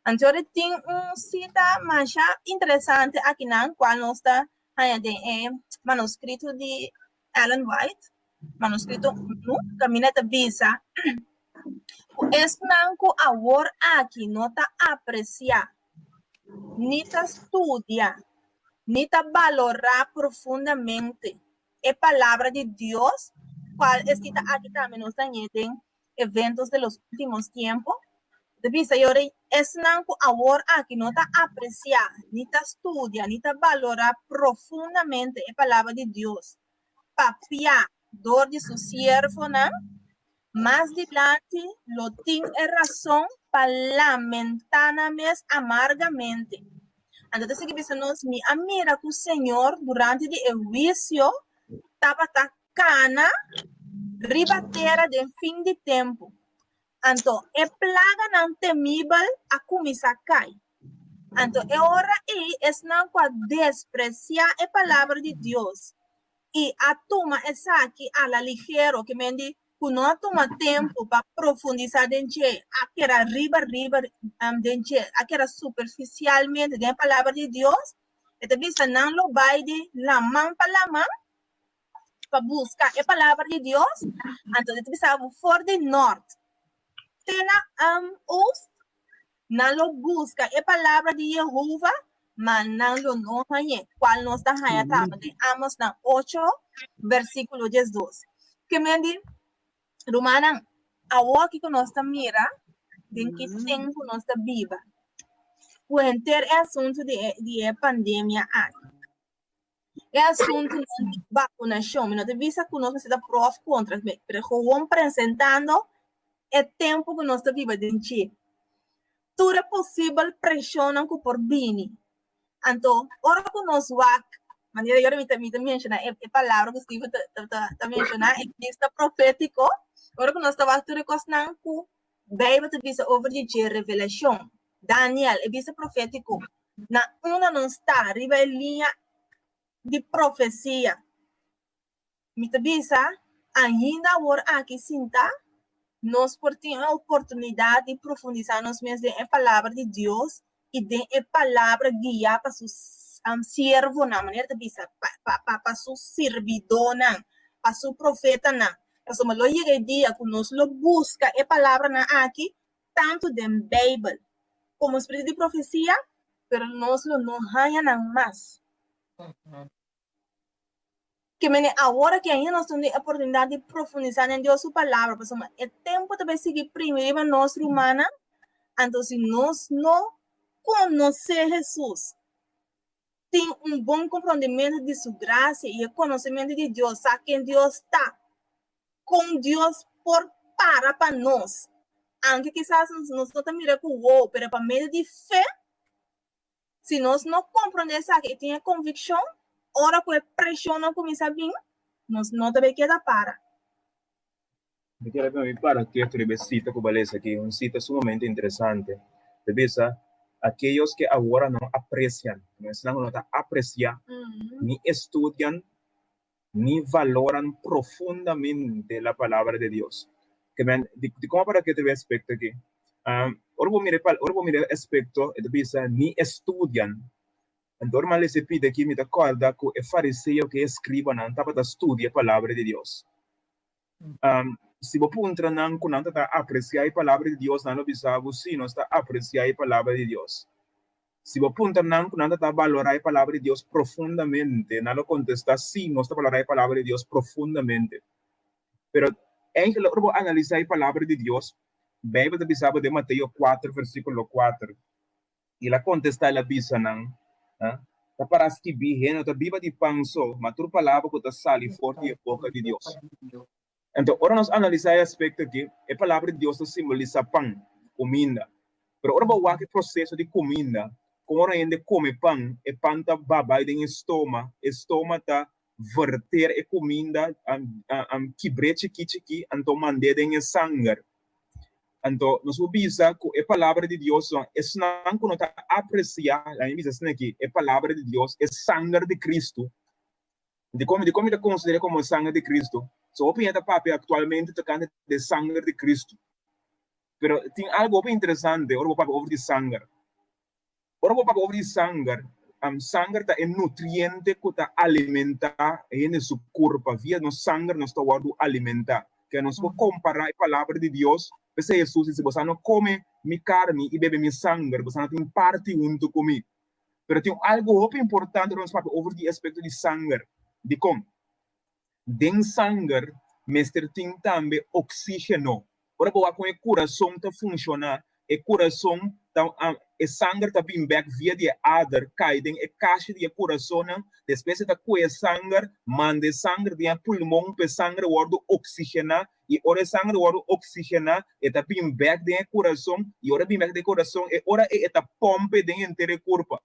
Anto ora tin un sita masha interesante akinan kual nos ta haña den e manuskrito di Ellen White, manuskrito unu, kaminda ta bisa ku esnan ku awor aki no ta apresiá, ni ta studia, ni ta balorá profundamente e Palabra di Dios, kual e sita aki tambe nos ta hañ'é den Eventos de los Últimos Tiempos, ta bisa yora esnan ku awor aki no ta apresiá, ni ta studia, ni ta balorá profundamente e Palabra di Dios papiá dor di su siervonan, mas dilanti lo tin e rason pa lamentá nan mes amargamente. Anto ta sigui bisa nos, Mi a mira ku Señor durante di e huisio tabata kana riba tera den fin di tempu. Anto e plaganan temibel a kuminsá kai. Anto e ora ei esnan ku a despresiá e palabra di Dios i a tuma esaki a la ligero, ke men di ku no a tuma tempu pa profundisá den dje, a keda riba riba den dje, a keda superfisialmente den e palabra di Dios, e ta bisa nan lo bai di laman pa laman pa buska e palabra di Dios, anto e ta bisa bo for di nort te na oost, Nan lo buska e palabra di Yehova, ma nan lo no hañ'é, kual nos ta haña tambe den Amosnan ocho, versíkulo diesdos. Ke men di, Rumannan, awor kiko nos ta mira den ki tempu nos ta biba ku henter e asuntu di e di e pandemia aki? E asuntu di vakunashon, mi no ta bisa ku nos mester ta pro òf kontra, pero gewoon presentando e tempu ku nos ta biba den dje. Tur e posibel preshonnan ku por bini. Anto, ora ku nos wak, manera yora mi ta mi ta menshoná e e palabra ku Steven ta ta ta menshoná, e bista profétiko, ora ku nos ta wak tur e kosnan ku Beibel ta bisa over di dje, Revelashon, Daniel, e bista profétiko, na unda nos ta riba e liña di profesia. Mi ta bisa, ainda awor aki sintá, nos por tin e oportunidat di profundisá nos mes den e Palabra di Dios i den e Palabra guiá pa su siervonan, manera ta bisa, pa su sirbidónan, pa su profetanan. Pasobra lo yega e dia ku nos lo buska e palabranan aki tantu den Beibel komo spiritu di profesia, pero nos lo no haña nan mas. Ke mene awor aki ainda nos tin e oportunidat di profundisá den Dios su Palabra, pasobra e tempu ta bai sigui primi riba nos rumannan, anto si nos no konosé Hesus, tin un bon komprondementu di su grasia i e konosementu di Dios, sa ken Dios ta, kon Dios por para pa nos, anke kisas nos no ta mira ku wowo, pero pa medio di fe, si nos no komprondé esaki i tin e konvikshon, ora ku e preshonnan kuminsá bin, nos no ta bai keda para. Mi kere pa mi para ketu riba e sita ku bo a lesa aki, un sita sumamente interesante. Ta bisa, Aquellos que ahora no aprecian, esnan ku no ta apresiá, ni estudian, ni valoran profundamente la palabra de Dios. Ke men, di, di kon para ketu riba e aspekto aki? Ora bo mira e ora bo mira e aspekto, e ta bisa, ni estudian. Anto ora mi a lesa e pida aki, mi ta kòrda ku e fariseo ku e eskribanan tabata studia e palabra di Dios. Si bo puntra nan ku nan ta ta apresiá e Palabra di Dios, nan lo bisa bo, Sí, nos ta apresiá e Palabra di Dios. Si bo puntra nan ku nan ta ta balorá e Palabra di Dios profundamente, nan lo kontestá, Sí, nos ta balorá e Palabra di Dios profundamente. Pero, eigenlijk, ora bo analisá e Palabra di Dios, Beibel ta bisa bo den Mateo kuater, versíkulo kuater, El a kontestá, el a bisa nan, Ta pará skibí, Hende no ta biba di pan so, ma tur palabra ku ta sali for di e boka di Dios. Anto, ora nos analisá e aspekto akí, e palabra di Dios ta simbolisá pan, kuminda. Pero ora bo wak e proseso di kuminda, kon ora hende kome pan, e pan ta babai den e stoma, e stoma ta verter e kuminda, kibr'é chikí chikí, anto mand'é den e sanger. Anto, nos por bisa ku e Palabra di Dios, esnan ku no ta apresiá, laga mi bisa asina aki, e Palabra di Dios, e sanger di Kristu. Dikon, dikon mi ta konsider'é komo e sanger di Kristu? So hopi hende ta papia aktualmente tokante di e sanger di Kristu. Pero tin algu hopi interesante ora bo papia over di sanger. Ora bo papia over di sanger, sanger ta e nutriente ku ta alimentá hende su kurpa. Via nos sanger nos ta wòrdu alimentá. Ke nos por kompará e palabra di Dios, p'esei Hesus di, Si boso no kome mi karni i bebe mi sanger, boso no tin parti huntu ku mi. Pero tin algu hopi importante ora nos papia over di e aspekto di sanger. Dikon? Den sanger mester tin tambe oxígeno. Ora bo wak kon e kurason ta funshoná, e kurason ta e sanger ta bin bèk via di e ader kai den e kashi di e kurasonnan, despues e ta kue e sanger, manda e sanger den e pulmon pa e sanger wòrdu oksigená i ora e sanger wòrdu oksigená e ta bin bèk den e kurason i ora e bin bèk den e kurason e ora ei e ta pòmpe den henter e kurpa.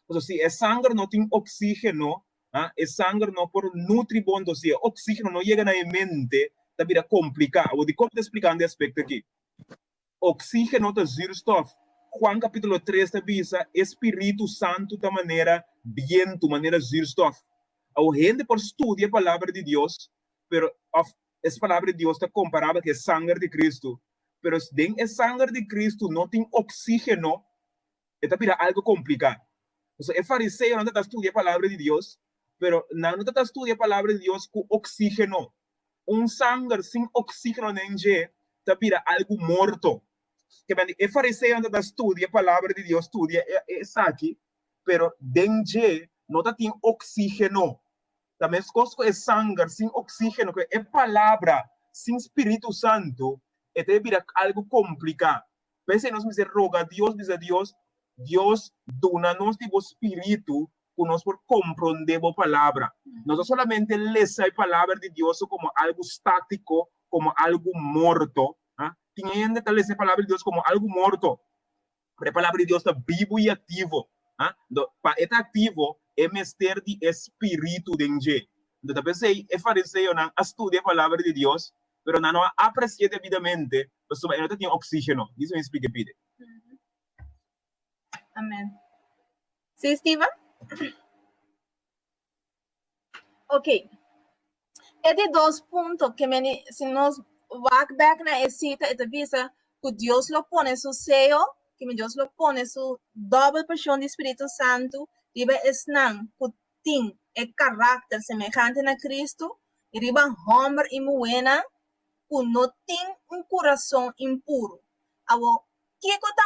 Pasobra si e sanger no tin oxígeno, ah, e sanger no por nutri bon, entonces si e oxígeno no yega na e mente, ta bira complica. Awor, dikon mi ta splikando e aspecto aki? Oxígeno ta zuurstof. Juan capítulo tres ta bisa, e Spiritu Santu ta manera bientu, manera zuurstof. Awor, hende por studia e Palabra di Dios, pero, of e Palabra di Dios ta comparabel cu e sanger di Cristo, pero den e sanger di Cristo no tin oxígeno, e ta bira algo kompliká. Pasobra e fariseonan ta ta studia e Palabra di Dios, pero nan no ta ta studia e Palabra di Dios ku oksígeno. Un sanger sin oksígeno den dje ta bira algu morto. Ke men di e fariseonan ta ta studia e Palabra di Dios, studia esaki, pero den dje no ta tin oksígeno. Ta meskos ku e sanger sin oksígeno, ku e Palabra sin Spiritu Santu, e ta bira algu kompliká. P'esei nos mester roga Dios, bisa Dios, Dios, duna nos di bo spiritu ku nos por komprondé bo palabra. No ta solamente lesa e palabra di Dios komo algu státiko, komo algu morto. Tin hende ta lesa e palabra di Dios komo algu morto, pero e palabra di Dios ta bibu i aktivo. Pa e ta aktivo, e mester di e spiritu den dje. Anto ta p'esei e fariseonan a studia e palabra di Dios, pero nan no a apresi'é debidamente pasobra e no ta tin oxígeno. Dise mi splika e pide. Amen. Sí, Steven? Ok. E di dos punto ke meni, si nos wak bek na e sita, e ta bisa ku Dios lo pone su seo, ke mi Dios lo pone su dòbel porshon di Spiritu Santu riba esnan ku tin e karakter semehante na Kristu i riba hòmber i muhénan ku no tin un kurason impuru. Awor, kiko ta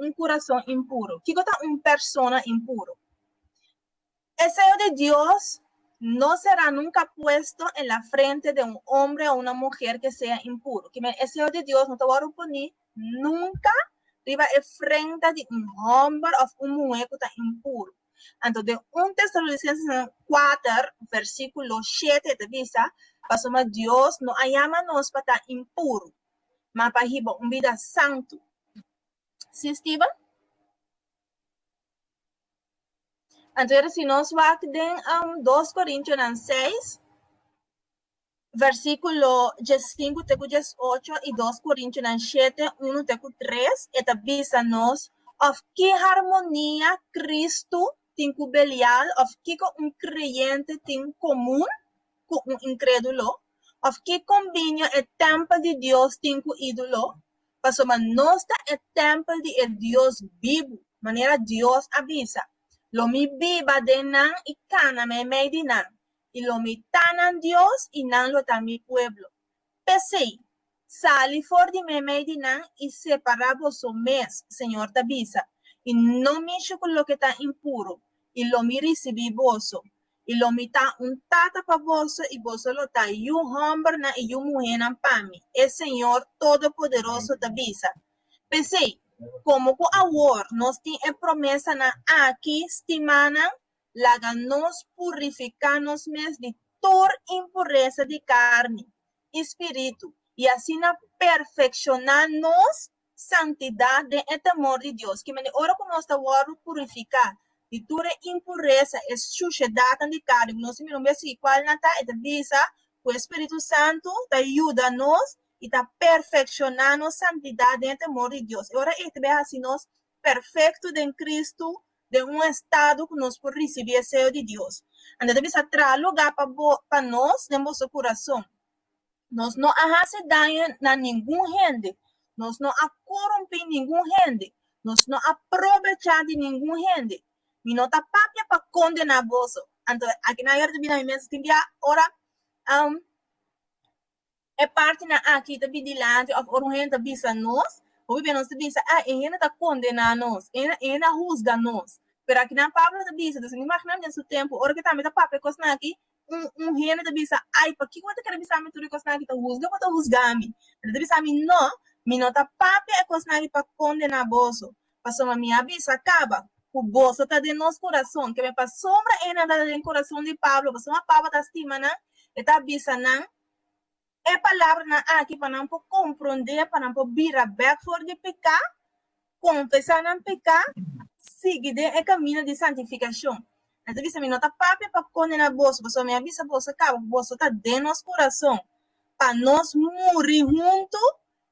un kurason impuru? Kiko ta un persona impuru? E seo di Dios no será nunka puesto en la frente de un hombre o una mujer que sea impuro. Ke men, e seo di Dios no ta wòrdu poní nunka riba e frenta di un hòmber òf un muhé ku ta impuru. Anto den 1 Tesalonicensenan 4 versíkulo 7 e ta bisa, Pasobra Dios no a yama nos pa ta impuru, ma pa hiba un bida santu. Sí, Steven? Anto era si nos wak den um, 2 Corintionan 6, versíkulo 15 te ku 18 i 2 Corintionan 7, 1 te ku 3, e ta bisa nos of ki harmonia Cristo tin ku Belial, of kiko un kreyente tin komun ku un inkrédulo, of ki kombinio e tèmpel di Dios tin ku ídolo. Pasobra nos ta e tèmpel di e Dios bibu, manera Dios a bisa, Lo mi biba den nan i kana meimei di nan, i lo mi ta nan Dios i nan lo ta mi pueblo. P'esei, sali for di meimei di nan i separá boso mes, Señor ta bisa, i no mishi ku loke ta impuru, i lo mi risibí boso. I lo mi ta un tata pa boso, i boso lo ta yu hòmbernan i yu muhénan pa mi, e Señor Todopoderoso ta bisa. P'esei, komo ku awor nos tin e promesanan aki, stimánan, laga nos purifiká nos mes di tur impuresa di karni i spiritu, i asina perfekshoná nos santidat den e temor di Dios. Ki mende ora ku nos ta wòrdu purifiká di tur e impuresa, e shushedatnan di karni ku nos a mira un bes aki kual nan ta, e ta bisa ku e Spiritu Santu ta yuda nos i ta perfekshoná nos santidat den e temor di Dios. E ora ei ta bin hasi nos perfekto den Kristu, den un estado ku nos por risibí e seyo di Dios. Anto e ta bisa traha lugá pa bo pa nos den boso kurason. Nos no a hasi daño na ningun hende, nos no a korumpí ningun hende, nos no a probechá di ningun hende. Mi no ta papia pa kondená boso. Anto aki nan ayer ta bini na mi mesa tin bia ora e partinan aki ta bin dilanti òf ora un hende ta bisa nos, hopi bia nos ta bisa, ah, e hende ta kondená nos, e hende a husga nos. Pero akinan Pablo ta bisa, dus mi imaginá mi den su tempu, ora ku e tambe ta papia e kosnan aki, un un hende ta bisa, ai, pakiko bo ta kere bisa mi tur e kosnan aki? Ta husga bo ta husga mi? Pero e ta bisa mi, no, mi no ta papia e kosnan aki pa kondená boso, pasobra mi a bisa kaba ku boso ta den nos kurason. Keme pasobra e nan ta den kurason di Pablo, pasobra Pablo ta stima nan, e ta bisa nan e palabranan aki pa nan por komprondé, pa nan por bira bèk for di piká, konfesá nan piká, sigui den e kaminda di santifikashon. E ta bisa, Mi no ta papia pa kondená boso, pasobra mi a bisa boso kaba ku boso ta den nos kurason, pa nos muri huntu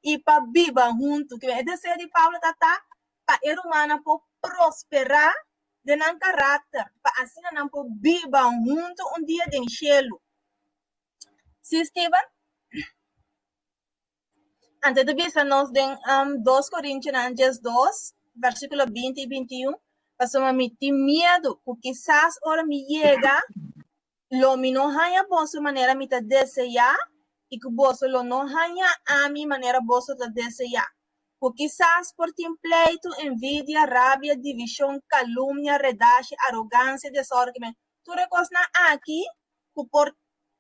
i pa biba huntu. Kiba e deseo di Pablo ta ta pa e rumannan por prosperá den nan karakter, pa asina nan por biba huntu un dia den shelu. Sí, Steven? Anto ta bisa nos den um, 2 Corintionan 12, versículo 20 i 21, pasobra mi tin miedu ku kisas ora mi yega, lo mi no haña boso manera mi ta deseá i ku boso lo no haña ami manera boso ta deseá. Ku kisas por tin pleitu, envidia, rabia, divishon, kalumnia, redashi, arogansia, desòrdi. Tur e kosnan aki ku por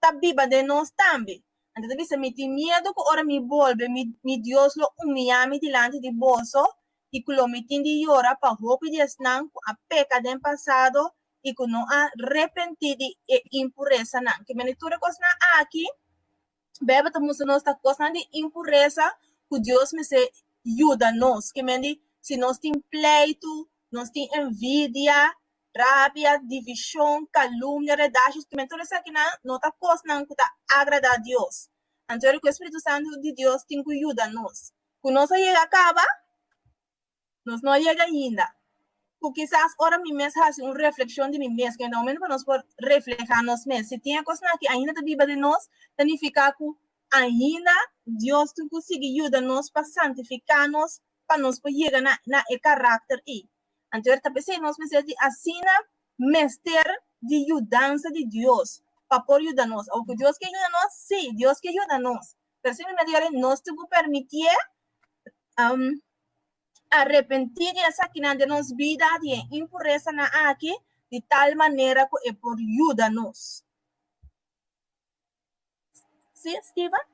ta biba den nos tambe. Anto ta bisa, Mi tin miedu ku ora mi bolbe, mi mi Dios lo humiyá mi dilanti di boso i ku lo mi tin di yora pa hopi di esnan ku a peka den pasado i ku no a repentí di e impuresanan. Ke mende tur e kosnan aki, Bijbel ta mustra nos ta kosnan di impuresa ku Dios mester yuda nos. Ke mende si nos tin pleitu, nos tin envidia, rabia, divishon, kalumnia, redashi, ke mende tur esakinan no ta kosnan ku ta agradá Dios. Anto ku e spiritu santu di Dios tin ku yuda nos. Ku nos a yega kaba, Nos no a yega ainda. Ku kisas ora mi mes hasi un reflekshon di mi mes, ku e momento pa nos por reflehá nos mes. Si tin e kosnan aki ainda ta biba den nos, ta nifiká ku ainda Dios tin ku sigui yuda nos pa santifiká nos, pa nos por yega na na e karakter ei. Anto ta p'esei nos mester di asina mester di yudansa di Dios pa por yuda nos. Awor ku Dios ke yuda nos? Sí, Dios ke yuda nos. Pero simplemente yora nos tin ku permitié arepentí di esakinan den nos bida, di e impuresanan aki, di tal manera ku e por yuda nos. Sí, Steven?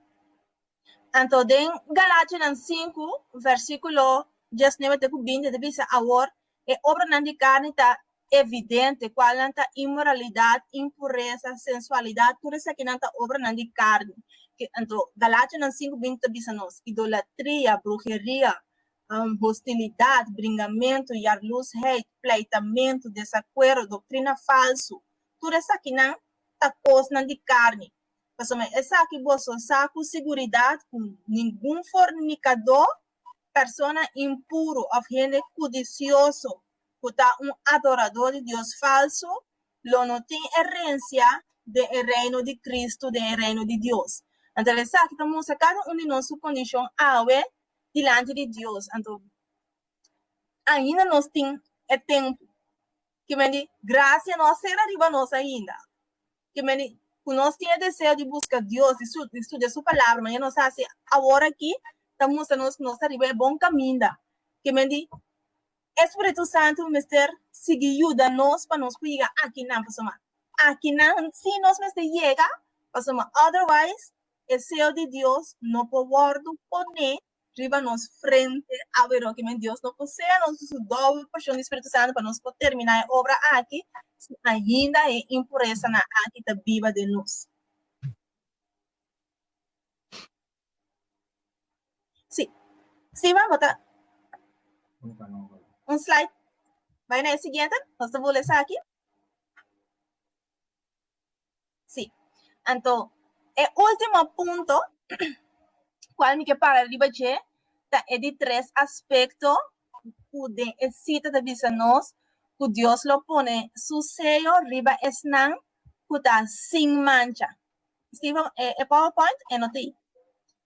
Anto den Galationan 5, versíkulo 19 te ku 20 ta bisa, Awor, e obranan di karni ta. evidente, kualnan ta inmoralidat, impuresa, sensualidat, tur esakinan ta obranan di karni. Anto Galationan sinku binti ta bisa nos, idolatria, bruheria, hostilidat, bringamentu, yarlusheid, pleitamentu, desakuerdo, doktrina falsu, tur esakinan ta kosnan di karni. Pasobra esaki boso sa ku siguridat ku ningun fornikadó, persona impuru òf hende kudisioso ku ta un adoradó di dios falsu lo no tin herensia den e Reino di Kristu, den e Reino di Dios. Anto esaki ta mustra kada un di nos su kondishon awe dilanti di Dios. Anto ainda nos tin e tempu. Ke men di grasia no a sera riba nos ainda. Ke men di ku nos tin e deseo di buska Dios, di di studia su palabra, manera nos hasi awor aki, ta mustra nos ku nos ta riba e bon kaminda. Ke men di e Spiritu Santu mester sigui yuda nos pa nos por yega akinan, pasobra akinan sí nos mester yega, pasobra otherwise e seo di Dios no por wòrdu poné riba nos frente awe ke men Dios no por sea nos su doble porshon di Spiritu Santu pa nos por terminá e obra aki si ainda e impuresanan aki ta biba den nos. Sí. Steven, bo ta un slide. Bai na e siguiente. Nos ta bula esaki. Sí. Anto, e último punto cual mi ke para riba dje ta e di tres aspecto ku den e sita ta bisa nos ku Dios lo pone su seyo riba esnan ku ta sin mancha. Steven, e, e PowerPoint e no ta ei.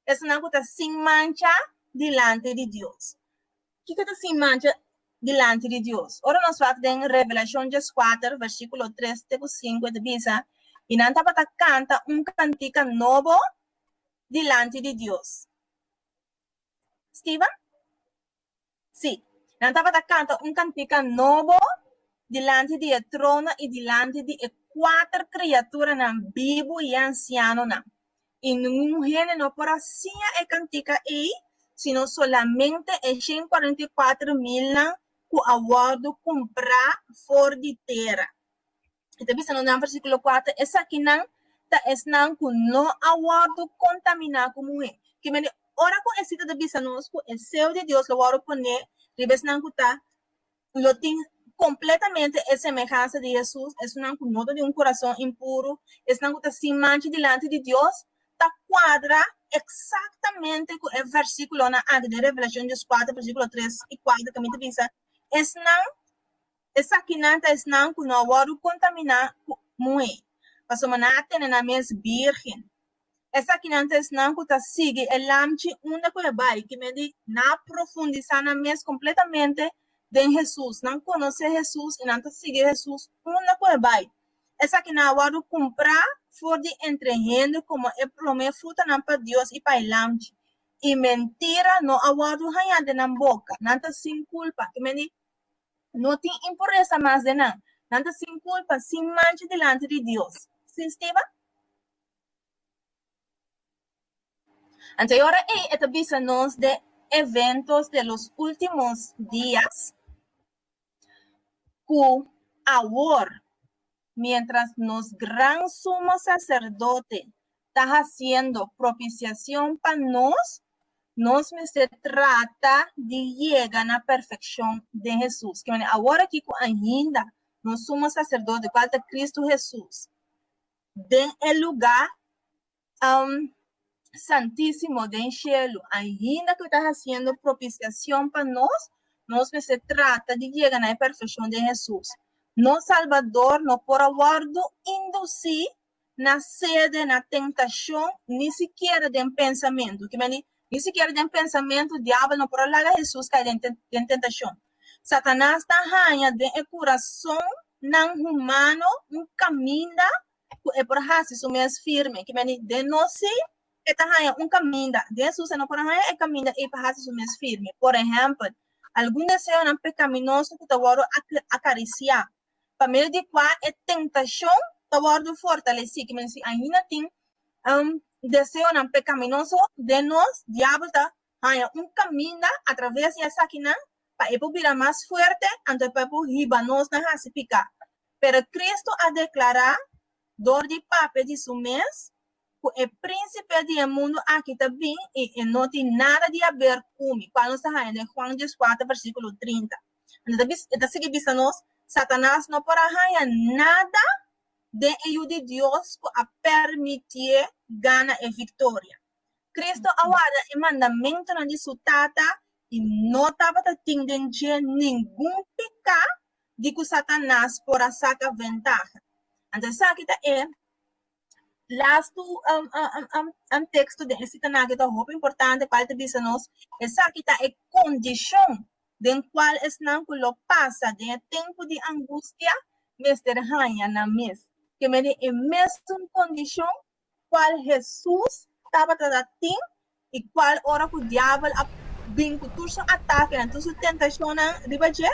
Esnan ku ta sin mancha dilanti di Dios. Kiko ta sin mancha dilanti di Dios? Ora nos wak den Revelashon dieskuater, versíkulo tres te ku sinku, e ta bisa, I nan tabata kanta un kantika nobo dilanti di Dios. Steven? Sí, nan tabata kanta un kantika nobo dilanti di e trono i dilanti di e kuater kriaturanan bibu i e ansianonan. I ningun hende no por a siña e kantika ei, sino solamente e 144 milnan ku a wòrdu kumprá for di tera. E ta bisa nos den versíkulo kuater, Esakinan ta esnan ku no a wòrdu kontaminá ku muhé. Ke mende, ora ku e sita ta bisa nos ku e seu di Dios lo wòrdu poné riba esnan ku ta lo tin kompletamente e semehansa di Hesus, esunnan ku no ta di un kurason impuru, esnan ku ta sin mancha dilanti di Dios, ta kuadra eksaktamente ku e versíkulonan aki den Revelashon dieskuater, versíkulo tres i kuater, kaminda ta bisa, Esnan Esakinan ta esnan ku no a wòrdu kontaminá ku muhé, pasobra nan a tene nan mes bírgen. Esakinan ta esnan ku ta sigui e Lamchi unda ku e bai, ki medi nan a profundisá nan mes kompletamente den Hesus. Nan konosé Hesus i nan ta sigui Hesus unda ku e bai. Esakinan a wòrdu kumprá for di entre hende komo e promé frutanan pa Dios i pa e Lamchi. I mentira no a wòrdu hañá den nan boka. Nan ta sin kulpa, ki medi No tin impuresa mas den nan. Nan ta sin kulpa, sin mancha dilanti di Dios. Sí, Steven? Anto e ora ei e ta bisa nos de eventos de los últimos días ku awor mientras nos gran sumo sacerdote ta haciendo propiciacion pa nos, nos mester trata di yega na perfeccion den Hesus. Ke manera awor aki ku ainda nos sumo sacerdote, cual ta Cristo Hesus, den e lugar um, santísimo den shelu, ainda ku ta haciendo propiciacion pa nos, nos mester trata di yega na e perfeccion den Hesus. Nos Salbador no por a wordo inducí na sede, na tentashon, ni sikiera den pensamentu. Ki meni, ni sikiera den pensamentu diabel no por a laga Hesus kai den den tentashon. Satanas ta haña den e kurasonnan humano un kaminda ku e por hasi su mes firme. Ki meni, den nos sí e ta haña un kaminda, den Hesus e no por a haña e kaminda ei pa hasi su mes firme. Por ehèmpel, algun deseonan pekaminoso ku ta wòrdu akarisiá pa medio di kua e tentashon ta wòrdu fortalesí. Ki men si ainda tin um, deseonan pekaminoso den nos, diabel ta haña un kaminda atraves di esakinan pa pa e por bira mas fuerte, anto pa e por hiba nos na hasi piká. Pero Kristu a deklará dor di papia di su mes ku e prínsipe di e mundu aki ta bin i e no tin nada di haber ku mi, kual nos ta haña den Juan dieskuater versíkulo trinta. Anto e ta e ta sigui bisa nos, Satanas no por a haña nada den e Yu di Dios ku a permitié gana e viktoria. Kristu a warda e mandamentunan di su Tata i no tabata tin den dje ningun piká di ku Satanas por a saka ventaha. Anto esaki ta e lastu teksto den e sitanan aki ta hopi importante kual ta bisa nos esaki ta e kondishon den kual esnan ku lo pasa den e tempu di angustia mester haña nan mes. Ke mende e mesun kondishon kual Hesus tabata ta tin i kual ora ku diabel a bin ku tur su atakenan, tur su tentashonnan riba dje,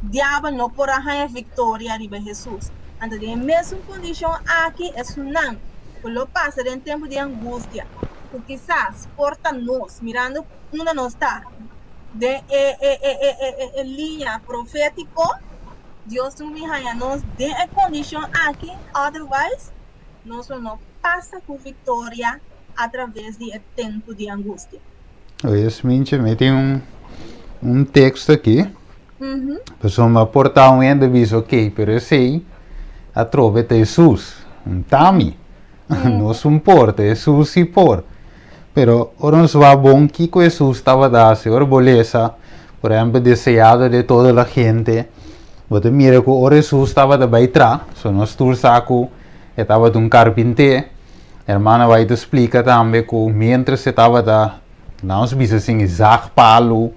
diabel no por a haña viktoria riba Hesus. Anto den e mesun kondishon aki esunnan ku lo pasa den tempu di angustia, ku kisas por ta nos, mirando unda nos ta den e e e e e e liña profétiko, Dios tin ku bin haña nos den e kondishon aki, otherwise nos lo no pasa ku viktoria atraves di e tempu di angustia. Oye, Sminche, mi tin un, un teksto aki. Pasobra por ta un hende bisa, ok, pero esei atrobe ta Hesus, un ta mi. Nos un por, ta Hesus si por. Pero ora nos wak bon kiko Hesus tabata hasi, ora bo lesa, por ehempel, Deseado de toda la gente, bo ta mira ku ora Hesus tabata bai tra, so nos tur sa ku e tabata un karpinté, hermana White ta splika tambe ku mientras e tabata, laga nos bisa asin, zag palu,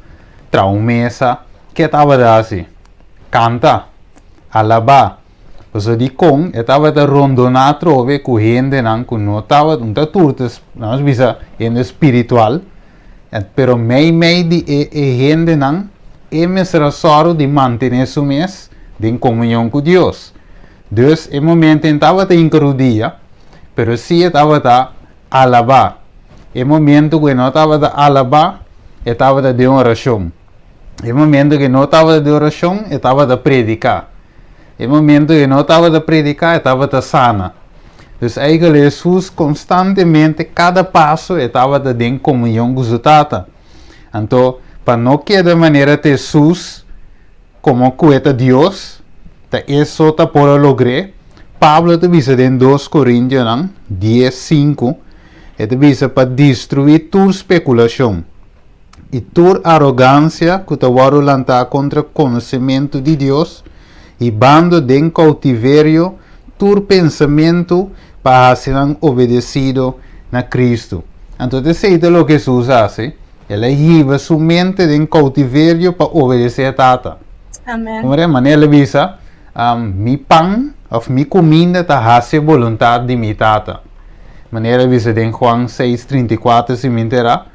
traha un mesa, ke e tabata hasi? Kanta, alabá. Pasobra dikon e tabata rondoná atrobe ku hendenan ku no tabata, un ta tur ta, nos bisa hende spiritual, pero mei mei di e e hendenan e mester a sòru di mantené su mes den komunion ku Dios. Dus e momento e tabata hinka rudia, pero sí e tabata alabá. E momento ku e no tabata alabá, e tabata den orashon. E momento ku e no tabata den orashon, e tabata prediká. E momento ku e no tabata prediká, e tabata sana. Dus eigentlik Hesus konstantemente, kada paso, e tabata den komunion ku su Tata. Anto, pa no keda manera ta Hesus komo ku e ta Dios, ta e so ta por a logr'é, Pablo ta bisa den dos Korintionan dies, sinku, e ta bisa pa destruí tur spekulashon. i tur arogansia ku ta wòrdu lantá kontra konosementu di Dios, hibando den koutiverio tur pensamentu pa hasi nan obedesido na Kristu. Anto ta esei ta loke Hesus a hasi, el a hiba su mente den koutiverio pa obedesé e Tata. Amen. Como de manera el a bisa, Mi pan òf mi kuminda ta hasi e boluntat di mi Tata. Manera el a bisa den Juan seis, trinta i kuater, si mi enterá,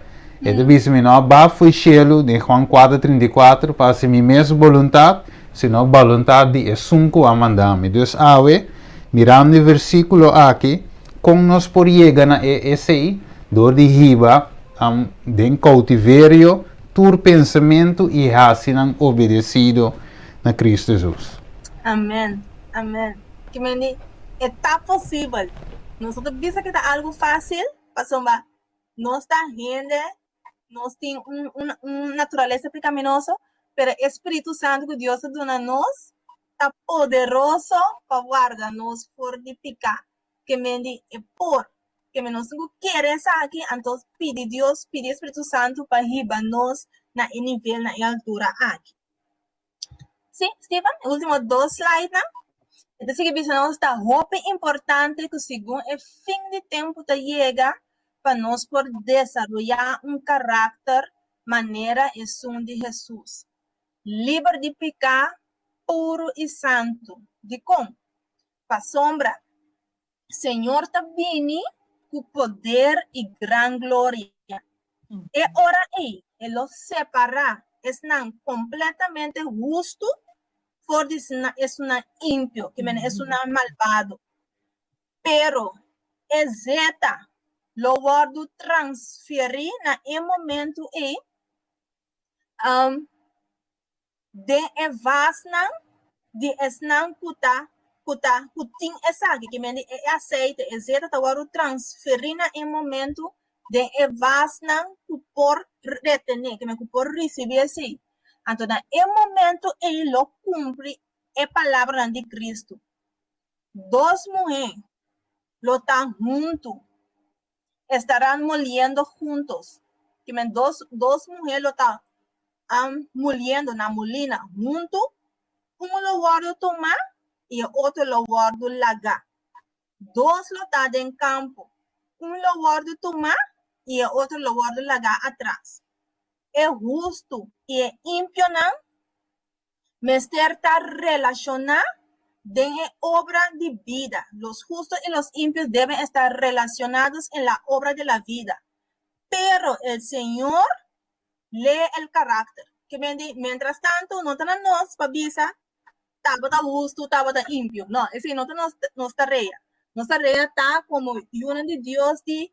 E ta bisa, Mi no a ba fo'i shelu, den Juan kuater 34, pa hasi mi mes boluntat, sino boluntat di esun ku a manda mi. Dus awe, mirando e versíkulo aki, kon nos por yega na e esei? Dor di hiba den koutiverio tur pensamentu i hasi nan obedesido na Kristu Hesus. Amen, amen. Ki mende e ta posibel. Nos no ta bisa ku ta algu fásil, pasobra Nos ta hende, nos tin un, un, un naturalesa pecaminoso, pero e Spiritu Santu ku Dios a duna nos ta poderoso pa warda nos for di piká. Ke men di e por, ke men nos tin ku kere esaki, anto pidi Dios, pidi e Spiritu Santu pa hiba nos na e nivel, na e altura aki. Sí, Steven, e último dos slidenan. E ta sigui bisa nos ta hopi importante ku segun e fin di tempu ta yega pa nos por desaroyá un karakter manera esun di Hesus, liber di piká, puru i santu. Dikon? Pasobra Señor ta bini ku poder i gran gloria. E ora ei e lo separá esnan kompletamente hustu for di esunnan impio, ke mene esunnan malbado. Pero e zeta lo wòrdu transferí na e momentu ei. Um, den e vasnan di esnan ku ta ku ta ku tin esaki, ke mende e aseite, e zeta ta wòrdu transferí na e momentu den e vasnan ku por retené, ke men ku por risibí esei. Anto na e momentu ei lo kumpli e palabranan di Kristu, Dos muhé lo ta huntu, estarán moliendo juntos. Ke men dos dos muhé lo ta muliendo na mulina huntu, un lo wòrdu tumá i e otro lo wòrdu lagá. Dos lo ta den kampo, un lo wòrdu tumá i e otro lo wòrdu lagá atras. E hustu i e impionan mester ta relashoná den e obra di bida. Los justos y los impios deben estar relacionados en la obra de la vida. Pero el Señor lee el carácter. Ke men di, mientras tanto, no ta na nos pa bisa tabata hustu, tabata impio. No, esei no ta nos, nos tarea. Nos tarea ta komo yunan di Dios di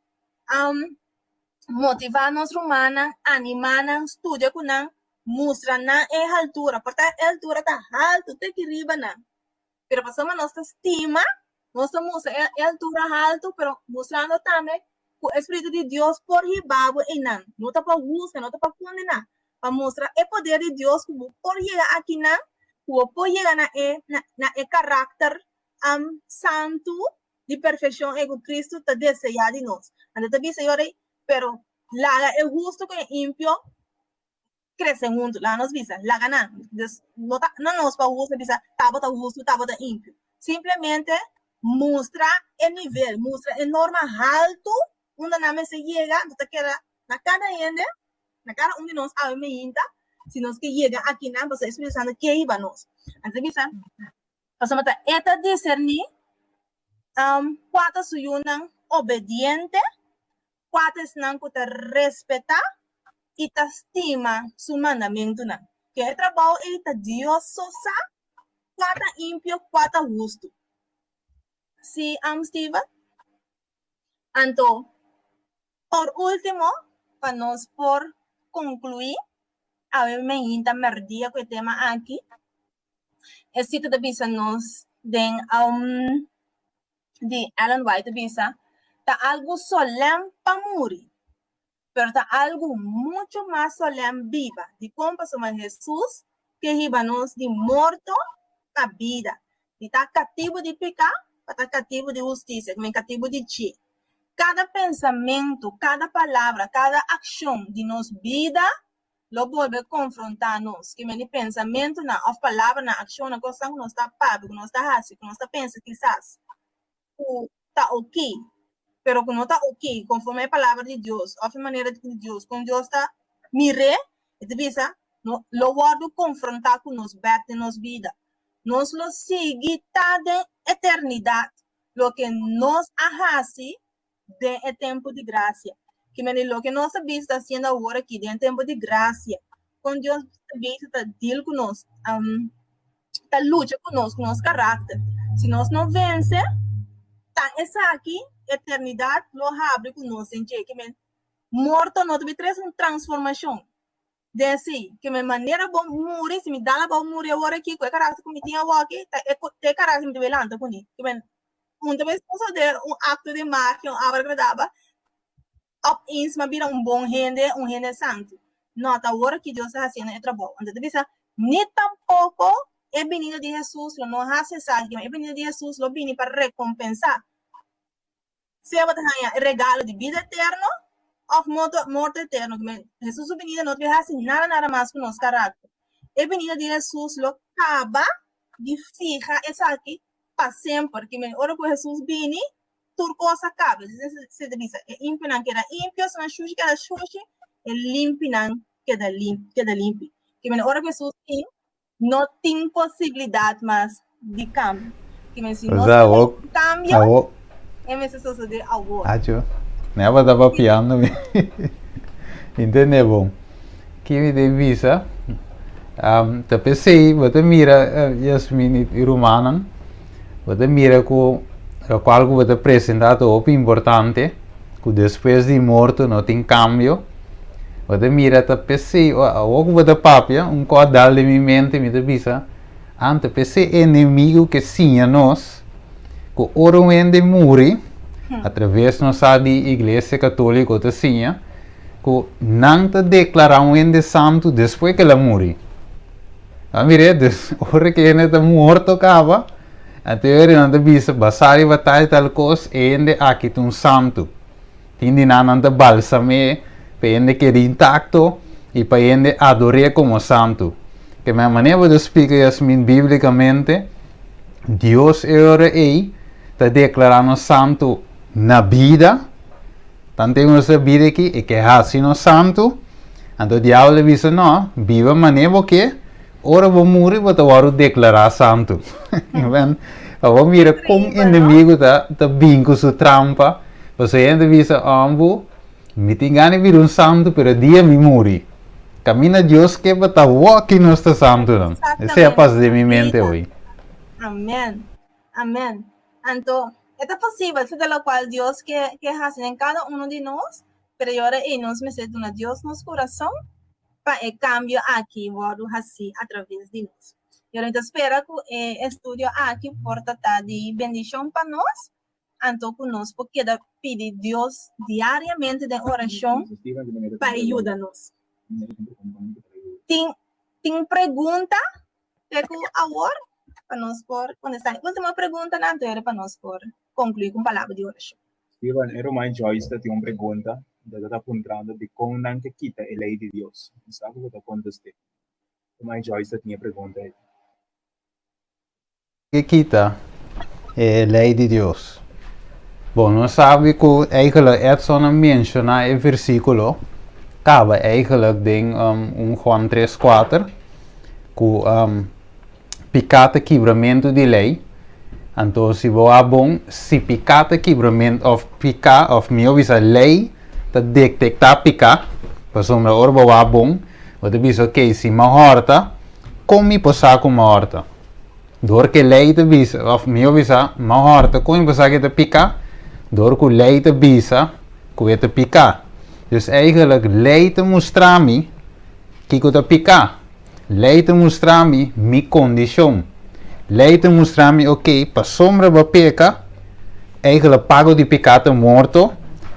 um, motivá nos rumannan, animá nan, studia ku nan, mustra nan e haltura. Por ta e haltura ta haltu te ki riba nan. Pero pasobra nos ta stima, nos ta mustra e, e altura haltu, pero mustrando tambe ku e Spiritu di Dios por hiba bo einan. No ta pa husga, no ta pa kondená, pa mustra e poder di Dios ku bo por yega akinan, ku bo por yega na e, na, na e karakter um, santu di perfekshon ei ku Kristu ta deseá di nos. Anto ta bisa yora ei, pero laga e hustu ku e impio krese huntu. Laga nos bisa, laga nan. Dus no ta na nos pa husga bisa tabata hustu, tabata impio. Simplemente mustra e nivel, mustra e norma haltu unda nan mester yega, anto ta keda na kada hende, na kada un di nos awe meinta, si nos ke yega akinan, pasobra e Spiritu Santu ke hiba nos. Anto ta bisa, Pasobra ta e ta diserní kua ta su yunan obediente, kua ta esnan ku ta respetá i ta stima su mandamentunan. Ke e trabou ei ta Dios so sa kua ta impio, kua ta hustu. Sí, Steven? Anto, por último, pa nos por konkluí, awe meinta mèrdia ku e tema aki, e sita ta bisa nos den di Ellen White ta bisa, Ta algu solèm pa muri, pero ta algu muchu mas solèm biba. Dikon? Pasobra Hesus ke hiba nos di morto pa bida, di ta katibu di piká pa ta katibu di hustisia, ku men katibu di dje. Kada pensamentu, kada palabra, kada akshon di nos bida lo bolbe konfrontá nos. Ke men di pensamentunan òf palabranan, akshonnan, kosnan ku nos ta papia, ku nos ta hasi, ku nos ta pensa kisas ku ta oké, pero ku no ta oké konforme e palabra di Dios òf e manera di Dios, kon Dios ta mir'é, e ta bisa, no, lo wòrdu konfrontá ku nos bèk den nos bida. Nos lo sigui ta den eternidat loke nos a hasi den e tempu di grasia. Ki mende loke nos ta bisa ta hasiendo awor aki den e tempu di grasia, kon Dios ta bisa ta deal ku nos, ta lucha ku nos, ku nos karakter. Si nos no vense, ta esaki eternidat lo habri ku nos den dje. Ki men morto no ta bin trese un transformashon den esei. Ki men manera bo muri, si mi dal abou muri awor aki ku e karakter ku mi tin awor aki, ta e ta e karakter mi ta bin lanta kuné. Ki men un ta bin sosode un akto di magia, un abrakadabra, opeens mi a bira un bon hende, un hende santu. No, ta awor ki Dios ta hasiendo e trabou. Anto ta bisa, ni tampoko e binida di Hesus lo no hasi esaki, e binida di Hesus lo bini pa rekompensá. Sea bo ta haña e regalo di bida eterno òf morto, morto eterno. Hesus su binida no ta bin hasi nada, nada mas ku nos karakter. E binida di Hesus lo kaba di fiha esaki pa semper. Ora ku Hesus bini, tur kos a kaba. Se ta bisa, e impionan keda impio, esnan shushi keda shushi, e limpinan keda limpi, keda limpi. Ke mene ora ku Hesus bin, no tin posibilidat mas di kambio. Ke mene si nos ke kambio, e mester sosode awor. Acho, mi tabata papiando mi intende bon. Ki mi ta bisa, ta p'esei bo ta mira Yasmin i rumannan. Bo ta mira ku lokual ku bo ta presentá ta hopi importante, ku despues di morto no tin kambio. Bo ta mira ta p'esei, awor ku bo ta papia, un kos dal den mi mente, mi ta bisa, Anto p'esei e enemigu ke siña nos ku ora un hende muri, atraves nos sa di Iglesia Katoliko ta siña ku nan ta deklará un hende santu despues ku el a muri. A mir'é, dus ora ku e hende ta morto kaba, anto e ora nan ta bisa basá riba tal i tal kos e hende aki ta un santu. Tin di nan nan ta balsam'é pa e hende keda intakto i pa e hende ador'é komo santu. Ke men manera bo ta splika Yasmin bíblikamente, Dios e ora ei ta deklará nos santu na bida, tantu ku nos ta bida aki, e ke hasi nos santu, anto diabel a bisa no, biba manera bo ke, ora bo muri bo ta wòrdu deklará santu. Bo mira kon enemigu ta bin ku su trampa. Pasobra e hende bisa, Ombu, mi tin gana di bira un santu, pero dia mi muri. Kaminda Dios ke pa ta woki nos ta santunan. Esei a pasa den mi mente hoy. Amen. Amen. Anto, e ta posibel, esei ta lokual Dios ke ke hasi den kada uno di nos, pero e ora ei nos mester duna Dios nos kurason pa e kambio aki wòrdu hasí atraves di nos. I ora mi ta spera ku e estudio aki por ta ta di bendishon pa nos. Anto ku nos por keda pidi Dios diariamente den orashon pa e yuda nos. Tin tin pregunta te ku awor pa nos por kontestá e último preguntanan anto era pa nos por konkluí ku un palabra di orashon. Steven, e ruman Joyce ta tin un pregunta, e ta puntrando dikon nan ke kita e lei di Dios. Mi sa ku bo ta kontest'é. Ruman Joyce ta tin e pregunta ei. Ke kita e lei di Dios? Bon, nos sabi ku eigenlijk Edson a menshoná e versíkulo kaba eigenlijk den un Juan tres kuater ku piká ta kibramentu di lei. Anto si bo a bon, si piká ta kibramentu òf piká òf mihó bisa lei ta detektá piká, pasobra ora bo wak bon bo ta bisa okey si mi a hòrta, kon mi por sa ku mi a hòrta? Dor ku e lei ta bisa, òf mihó bisa, m'a hòrta kon e por sa ku e ta piká? Dor ku lei ta bisa ku e ta piká. Dus eigenlijk lei ta mustra mi kiko ta piká. Lei ta mustra mi mi kondishon. Lei ta mustra mi, oké, pasobra bo a peka, eigenlijk pago di piká ta morto,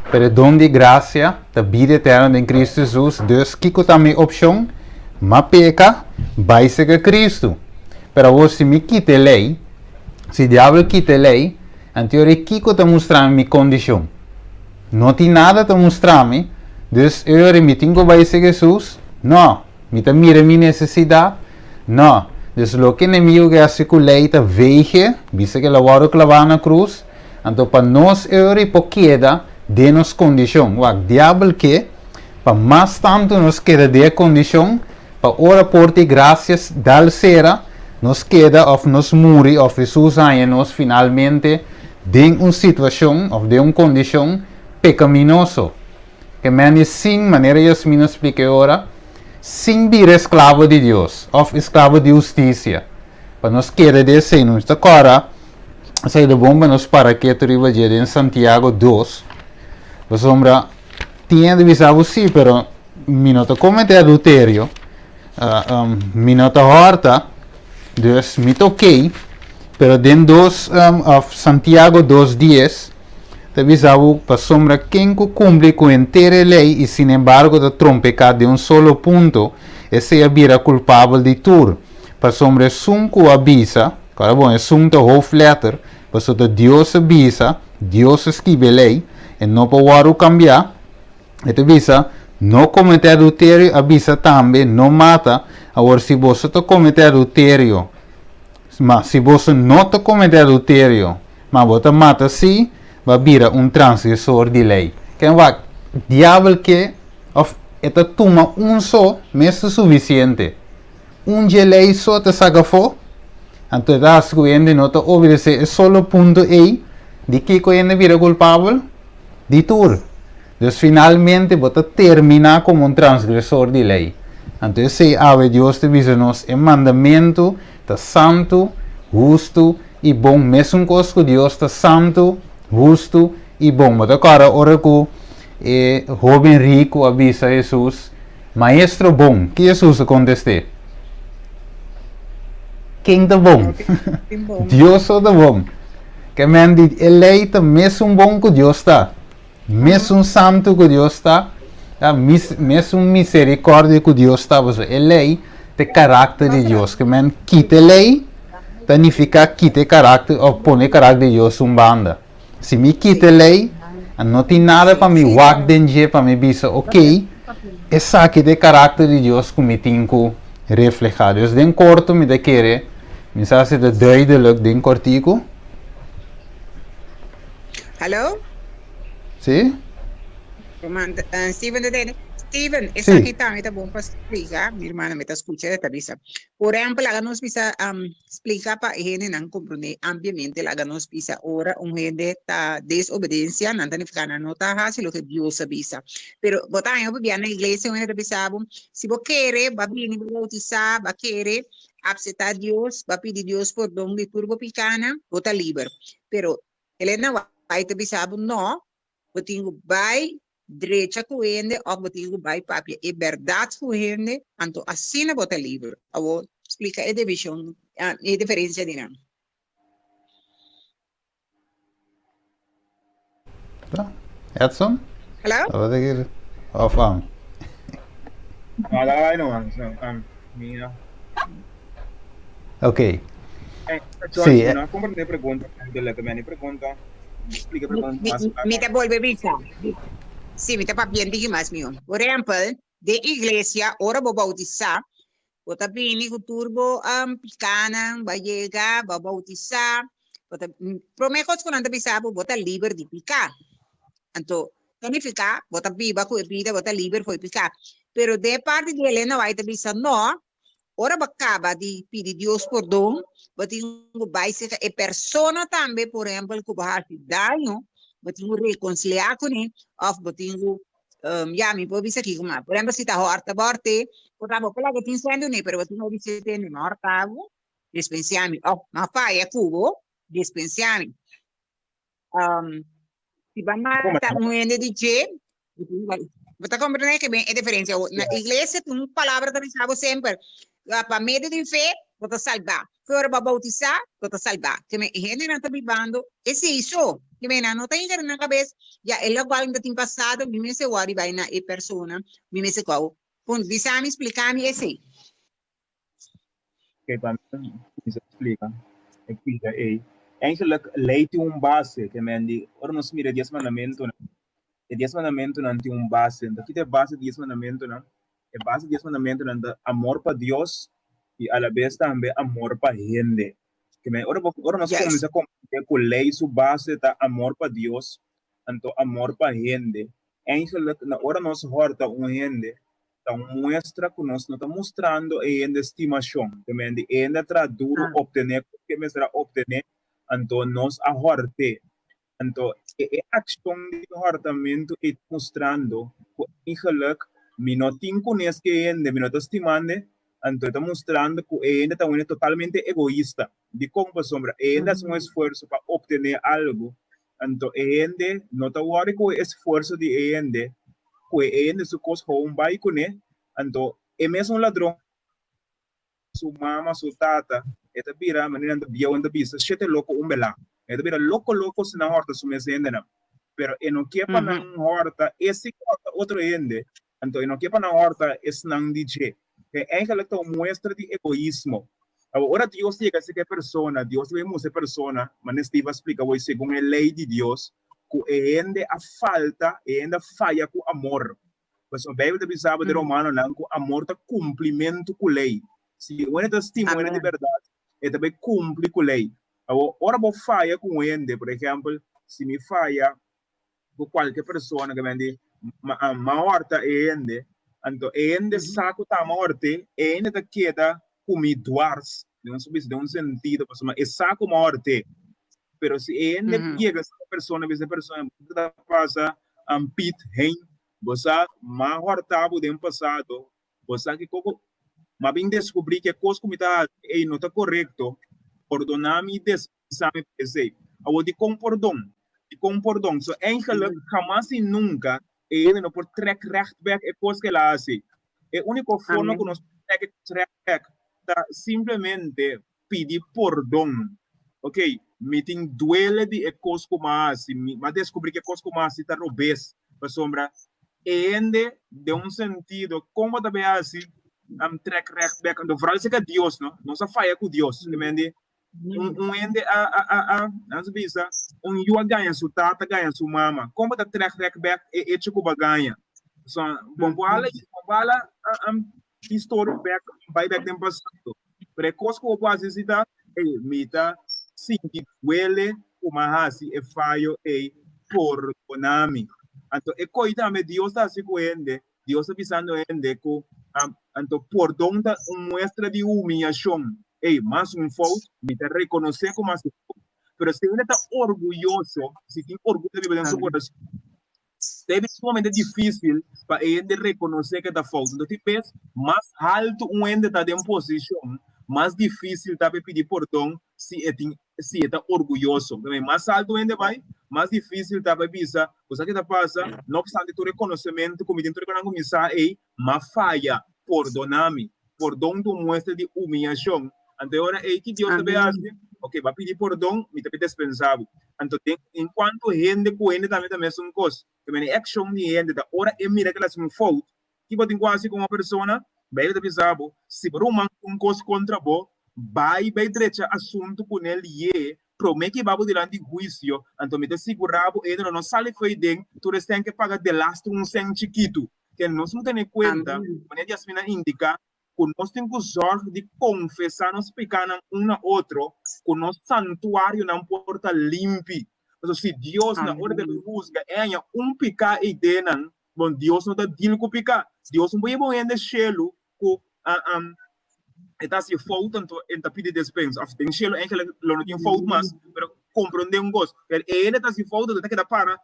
pero e don di grasia ta bida eterno den Kristu Hesus. Dus kiko ta mi opshon? M'a peka, bai serka Kristu. Pero awor si mi kita e lei, si diabel kita e lei, anto e ora ei kiko ta mustra mi mi kondishon? No tin nada ta mustra mi, dus e ora ei mi tin ku bai serka Hesus? No! Mi ta mira mi nesesidat? No! Dus loke enemigu ke hasi ku lei ta veege, bisa ku el a wòrdu klabá na krus, anto pa nos e ora ei por keda den nos kondishon. Wak, diabel ke pa mas tantu nos keda den e kondishon, Pa ora por di gracia dal sera, nos keda of nos muri of Hesus haña nos finalmente den un situacion of den un condicion pecaminoso. Ke mende sin, manera Yasmin a splica e ora, sin bira esclavo di Dios of esclavo di husticia. Pa nos keda den esey, nos ta cora esey ta bon pa nos para keto riba dje den Santiago dos, pasobra tin hende bisa bo si, pero Mi no ta comete adulterio, mi no ta horta, dus mi ta ok, pero den dos of Santiago dos dies ta bisa bo pasobra ken cu cumpli cu henter e ley y sinembargo ta trompeca den un solo punto, esey a bira culpabel di tur, pasobra esun cu a bisa, ora bon esun ta hoofdletter, pasobra ta Dios a bisa, Dios a skibi e ley, e no por wordo cambia. E ta bisa, No kometé adulterio, a bisa tambe, No mata. Awor, si boso ta kometé adulterio, ma si boso no ta kometé adulterio, ma bo ta mata sí, bo a bira un transgresor di lei. Ken wak, diabel ke, òf e ta tuma un so, mes ta sufisiente. Un dje lei so ta saka afó, anto e ta hasi ku hende no ta obedesé e solo punto ei, di kiko hende bira kulpabel? Di tur. Dus finalmente bo ta terminá komo un transgresor di lei. Anto esei awe Dios ta bisa nos, e mandamentu ta santu, hustu i bon, mesun kos ku Dios ta santu, hustu i bon. Bo ta kòrda ora ku e hóben riku a bisa Hesus? Maestro bon, ki Hesus a kontest'é? Ken ta bon? Dios so ta bon. Ke men di e lei ta mesun bon ku Dios ta, mesun santu ku Dios ta, ya, mesun miserikòrdia ku Dios ta, pasobra e lei ta e karakter di Dios. Ke men kita e lei ta nifiká kita e karakter òf pone e karakter di Dios un banda. Si mi kita e lei, no tin nada pa mi wak den dje pa mi bisa, ok, esaki ta e karakter di Dios ku mi tin ku reflehá. Dus den korto mi ta kere, mi sa si ta duidelijk den kortiku. Hallo? Si? Roman, Steven ta tende? Steven, esaki tambe ta bon pa splika, mi hermana mi ta skucha e ta bisa. Por ehempel, laga nos bisa splika pa e hendenan komprondé ampliamente, laga nos bisa ora un hende ta desobedensia, nan ta nifiká nan no ta hasi loke Dios a bisa. Pero bo ta haña hopi bia na iglesia un hende ta bisa bo, si bo kere, bo a bini, bo boutisá, bo a kere apseptá Dios, bo a pidi Dios pordon di tur bo pikánan, bo ta liber. Pero Elena White ta bisa bo, no, bo tin ku bai drecha ku hende òf bo tin ku bai papia e bèrdat ku hende, anto asina bo ta liber. Awor splika e divishon, e diferensia di nan. Edson? Hello? Tabata kere of am? No, la bai no man. No, um, mi no. Ok. Eh, George, Sí, mi no a comprende e pregunta. Duidelijk, mi pregunta. Explica e pregunta Mi, mas mi ta bolbe bisa. Sí, mi ta papia un tiki mas mihó. Por ehempel, den iglesia, ora bo bautisá, bo ta bini ku tur bo um, pikánan, bo a yega, bo a bautisá, bo ta, promé kos ku nan ta bisa bo, bo ta liber di piká. Anto, ta nifiká, bo ta biba ku e bida, bo ta liber for e piká. Pero den e parti di Elena White ta bisa, no, Ora bo kaba di pidi Dios pordon, bo tin ku bai serka e persona tambe, por ehempel, ku bo hasi daño, bo tin ku rekonsiliá kuné, òf bo tin ku, ya, mi por bisa kiko mas. Por ehempel, si ta hòrta bo hòrt'é, por ta bo por laga tin sèn dun'é, pero bo tin ku bisa tende, mi a hòrta bo, dispensiá mi, òf mi a faya ku bo, dispensiá mi. Si ba mata un hende di dje, bo ta comprende ke ben e diferencia. Na iglesia tin un palabra ta bisa bo semper, pa medio di fe bo ta salba. Fe ora bo bautisa, bo ta salba. Ke men e hendenan ta bibando esei so. Ke men nan no ta hinka den nan kabes, ya e lokual mi ta tin pasado, mi mester wòrdu bai na e persona, mi mester kòu. Bisa mi, splika mi esei. Oké, pa mi kuminsá splika e pida ei. Eigenlijk lei tin un base, ke men di ora nos mira e dies mandamentunan, e dies mandamentunan tin un base. Enton kita e base di dies mandamentunan? E base di dies mandamentunan ta amor pa Dios i alabes tambe amor pa hende. Ke men ora bo ora nos kuminsá komprendé ku lei su base ta amor pa Dios, anto amor pa hende, Eigenlijk na ora nos hòrta un hende, ta un muestra ku nos no ta mustrando e hende stimashon. Te men di e hende a traha duru optené kos ku e mester a optené, anto nos a hòrt'é. Anto e e akshon di hòrtamentu ei ta mustrando ku eigenlijk mi no tin kunes ku e hende, mi no ta stimand'e, anto e ta mustrando ku e hende ta un hende totalmente egoista. Dikon? Pasobra e hende hasi un esfuerso pa optené algu, anto e hende no ta wòri ku e esfuerso di e hende, ku e hende su kos gewoon bai kuné, anto e mesun ladron, su mama, su tata, e ta bira, manera nan ta bieu, nan ta bisa, shete loko un belá. E ta bira loko loko si nan hòrta su mes hendenan. Pero e no ke pa nan hòrta e si hòrta otro hende, Anto e no ke pa nan hòrta esnan di dje. E eigenlijk ta un muestra di egoismo. Awor, ora Dios yega serka e persona, Dios ta bin mustra e persona, manera Steve a splika awor, segun e lei di Dios, ku e hende a falta, e hende a faya ku amor. Pasobra Beibel ta bisa bo den Romanonan ku amor ta kumplimentu ku lei. Si un hende ta stima un hende di bèrdat, e ta bai kumpli ku lei. Awor, ora bo faya ku un hende, por ehèmpel, si mi faya ku kualke persona ke bende ma hòrta e hende, anto e hende sa ku ta ma hòrt'é, e hende ta keda ku mi dwars, den un bisa den un sentido, pasobra e sa ku mi a hòrt'é. Pero si e hende yega sa e persona, bisa e persona, bo ta pasa Piet Hein, bo sa m'a hòrta bo den pasado, Bo sa kiko ku m'a bin deskubrí ku e kos ku mi ta hasi ei no ta korekto? Pordoná mi i despensá mi pa esei. Awor, dikon pordon? Dikon pordon? So, eigenlijk, hamas i nunka e hende no por trèk règt bèk e kos ku el a hasi. E úniko forma ku nos por trèk bèk ta simplemente pidi pordon. Ok, mi tin duele di e kos ku mi a hasi, mi a deskubrí ku e kos ku mi a hasi ta robes, pasobra e hende den un sentido kon bo ta bay hasi trèk règt bèk, anto vooral si ka Dios no, nos a faya ku Dios, te mende un un hende a a a a nan sa bisa un yu a gaña su tata gaña su mama, kon bo ta trèk rèk bèk e echo ku bo a gaña? So bo por hala bo por hala historia bèk bai bèk den pasado, pero e kos ku bo por hasi si ta ey mi ta sinti duele ku mi a hasi e fayo ey, pordona mi. Anto e koi tambe Dios ta hasi ku hende, Dios ta bisando hende ku anto pordon ta un muestra di humiyashon. Ey, mas un fout, mi ta rekonosé ku mas un fout. Pero si hende ta orguyoso, si tin orguyo ta biba den su kurason, ta e sumamente difísil pa e hende rekonosé ku e ta fout. Anto tin bes, mas haltu un hende ta den posishon, mas difísil ta pa e pidi pordon si e tin si e ta orguyoso. Tambe mas altu hende bai, mas difísil ta pa e bisa, Bo sa ke ta pasa? No opstante tur e konosementu ku mi tin, tur e konan ku mi sa ei, m'a faya. Pordoná mi. Pordon ta un muestra di humiyashon. Anto e ora ei, ki Dios ta bai hasi? Oke, bo a pidi pordon, mi ta bai despensá bo. Anto den en kuantu hende ku hende tambe ta mesun kos. Ta mira e akshon di hende ta ora e mira ku el a hasi un fout, Ki bo tin ku hasi komo persona? Beibel ta bisa bo, Si bo ruman un kos kontra bo, bai bai drecha asuntu kuné lié promé ke hiba bo dilanti huisio, anto mi ta sigurá bo eder lo no sali fo'i den tur esnan ke paga delaster un sèn chikitu. Ke nos mu tene kuenta, manera di Yasmina a indiká, ku nos tin ku zòrg di konfesá nos pikánan un na otro, ku nos santuarionan por ta limpi. Pasobra si Dios na ora di husga e haña un piká ei den nan, bon, Dios no ta deal ku piká. Dios no por yeba un hende shelu ku e ta hasi fout anto e ta pidi despensa. Òf den shelu eigenlijk lo no tin fout mas, pero komprondé un kos, e hende ta hasi fout anto e ta keda para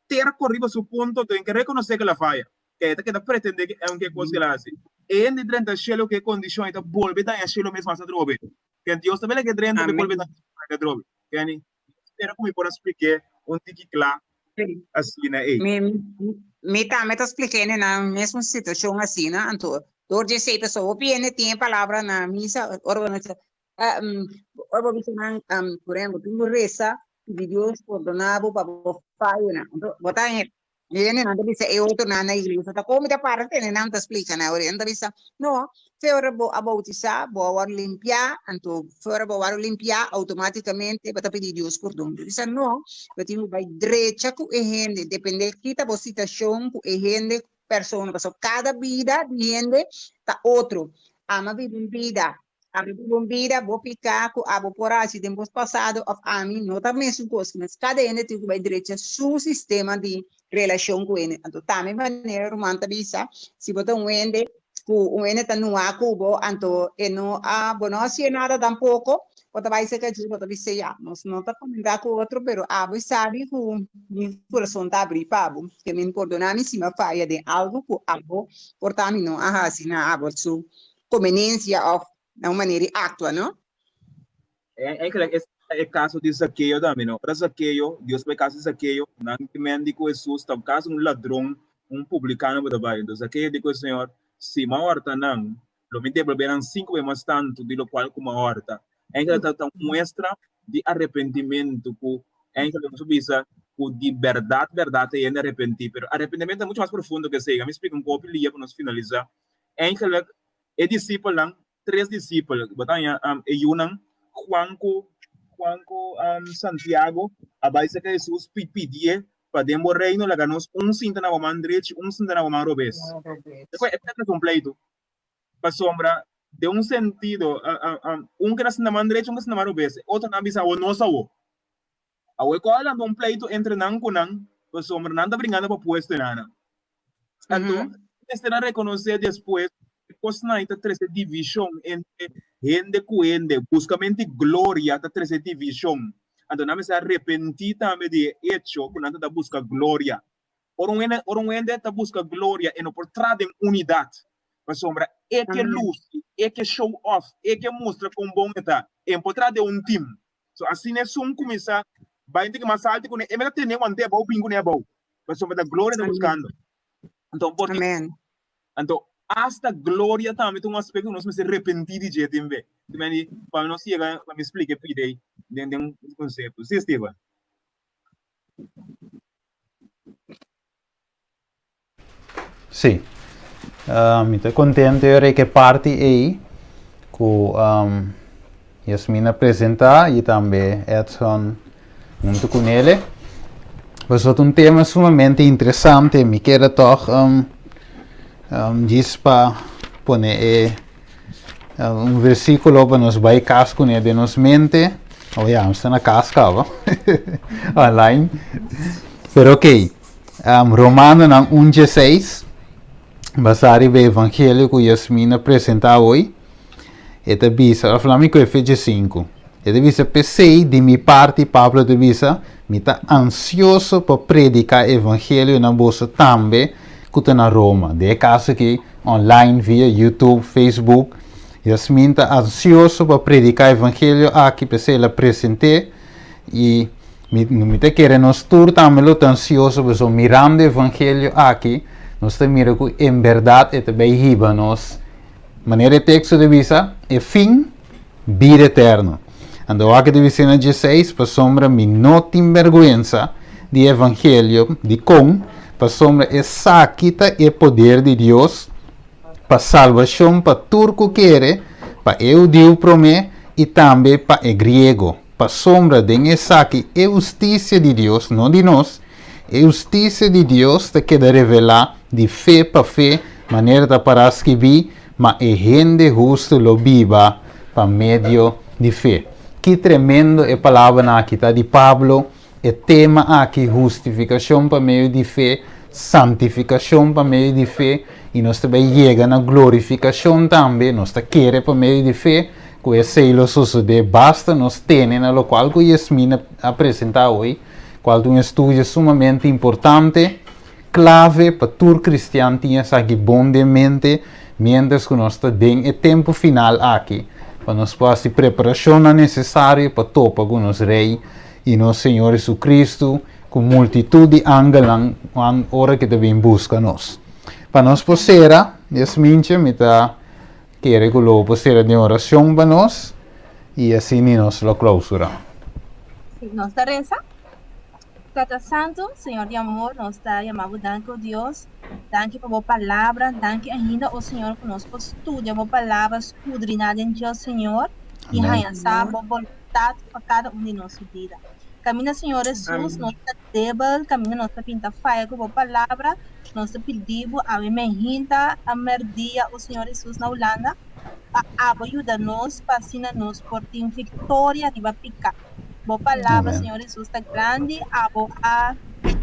terko riba su punto anto e ke rekonosé ku el a faya. Ke e ta keda pretendé ke aunke e kos ke el a hasi. E hende drenta shelu ku e kondishon e ta bolbe daña shelu mes mas atrobe. Ke Dios ta bira ke drenta pa e bolbe daña shelu mas atrobe. Kenny, mi spera ku mi por a splik'é un tiki kla asina ei. Mi, mi tambe ta splik'é na mesun situashon asina, anto dor di esei pasobra hopi hende tin e palabra na misa ora bo bisa ora bo bisa nan por ehempel tin ku resa pidi Dios pordona bo pa bo fayonan, anto bo ta Mi hendenan ta bisa e otronan na iglesia, ta kon mi ta para tende nan ta splika na ora. Nan ta bisa, no, fe ora bo a boutisá, bo a wòrdu limpiá, anto fe ora bo a wòrdu limpiá, outomátikamente bo ta pidi Dios pordon. Mi bisa, no, bo tin ku bai drecha ku e hende, dependé ki ta bo situashon ku e hende, persona, pasobra kada bida di hende ta otro. Ami a biba un bida Ami ku bo bida, bo piká ku abo por hasi den bo pasado òf ami no ta mesun kos. Mes kada hende tin ku bai drecha su sistema di relashon ku hende. Anto tambe manera ruman ta bisa, si bo ta un hende ku un hende ta nuá ku bo, anto e no a bo no hasié nada tampoko, bo ta bai serka dje, bo ta bis'é ya, nos no ta komentá ku otro, pero abo sabi ku mi kurason ta abrí pa bo, ke mi pordoná mi si mi a faya den algu ku abo por ta mi no a hasi na abo su conveniencia of na un manera di actua, no? Eigenlijk es e caso di Zaqueo tambe, no? Ora Zaqueo, Dios bai casa di Zaqueo, nan di men di cu Jesus ta casa un ladron, un publicano bo ta bai. Entonces Zaqueo di cu e Señor, si mi a horta nan, lo mi debolbe nan cinco bes mas tanto di locual cu mi a horta. Eigenlijk ta ta un muestra di arrepentimento cu eigenlijk nos a bisa cu di berdad, berdad e hende arrepenti. Pero arrepentimento ta mucho mas profundo cu esey. Mi splica un poco lia pa nos finaliza. Eigenlijk e disipelnan, tres disipel, bo ta haña e yunan Juan ku Juan ku Santiago a bai serka Hesus pi pidié pa den bo reino laga nos un sinta na bo man drechi, un sinta na bo man robes. E ta un pleitu. Pasobra den un sentido un keda sinta na man drechi, un keda sinta na man robes. E otronan a bisa awor nos awor. Awor ku a lanta un pleitu entre nan ku nan, pasobra nan ta bringando pa puesto enanan. Anto, mester a rekonosé despues ku kosnan ei ta trese divishon entre hende ku hende. Buskamenti gloria ta trese divishon. Anto nan mester a repentí tambe di e echo ku nan ta ta buska gloria. Ora un hende, ora un hende ta buska gloria, e no por traha den unidat, pasobra e ke lusi, e ke show off, e ke mustra kon bon e ta. E no por traha den un team. So asina esun kuminsá bai un tiki mas altu kuné, e mester tene want'é abou bin kuné abou, pasobra ta gloria ta buskando. Anto por Amen. Anto Asta gloria tambe ta un aspekto ku nos mester repentí di dje tin be. Te mende pa nos yega pa mi splika e pida ei den den un konsepto. Sí, Steven. Sí. Mi ta contento ora ke parti ei ku Yasmin a presenta i tambe Edson huntu ku nele. Pasobra ta un tema sumamente interesante. Mi kere tòg djis pa pone e un versíkulo pa nos bai kas kuné den nos mente. O ya, nos ta na kas kaba online. Pero ok. Romanonan un dieseis, basá riba e evangelio ku Yasmin a presentá awoi, e ta bisa, òf laat mi kohe fecha sinku, e ta bisa, P'esei, di mi parti, Pablo ta bisa, mi ta ansioso pa prediká e evangelio na boso tambe ku ta na Roma. Den e kaso aki, online via YouTube, Facebook, Yasmin ta ansioso pa prediká e evangelio aki, p'esei el a present'é i Mi, mi ta kere nos tur tambe lo ta ansioso pasobra mirando e evangelio aki, nos ta mira ku en bèrdat e ta bai hiba nos, manera e teksto ta bisa, e fin, bida eterno. Anto wak e ta bisa na dieseis, pasobra mi no tin bèrgwensa di e evangelio, dikon? Pasobra esaki ta e poder di Dios pa salbashon pa tur ku kere, pa e hudiu promé i tambe pa e griego. Pasobra den esaki e hustisia di Dios, no di nos, e hustisia di Dios ta keda revelá di fe pa fe, manera ta pará skibí, Ma e hende hustu lo biba pa medio di fe. Ki tremendo e palabranan aki ta di Pablo! E tema aki, hustifikashon pa medio di fe, santifikashon pa medio di fe, i nos ta bai yega na glorifikashon tambe, nos ta kere pa medio di fe ku esei lo sosodé basta nos tene na lokual ku Yasmin a presentá awe, kual ta un estudio sumamente importante, klave pa tur kristian tin esaki bon den mente miéntras ku nos ta den e tempu final aki, pa nos por hasi preparashonnan nesesario pa topa ku nos Rei i nos Señor Jesucristo ku multitud di angelnan ora ke ta bin buska nos. Pa nos por sera, Yasmintje, mi ta kere ku lo bo por sera den oracion pa nos i asina nos lo clausura. Si, nos ta resa. Tata Santu, Señor di amor, nos ta yama bo danki, o Dios. Danki pa bo palabra. Danki ainda, o Señor, ku nos por studia bo palabra, skudriná den dje, o Señor, i haña sa bo boluntat pa kada un di nos su bida. Kaminda, Señor Hesus, nos ta debel, kaminda nos ta pinta faya ku bo palabra, nos ta pidi bo awe mehinta a merdia, o Señor Hesus, na Hulanda, pa abo yuda nos pa asina nos por tin viktoria riba piká. Bo palabra, Señor Hesus, ta grandi. Abo a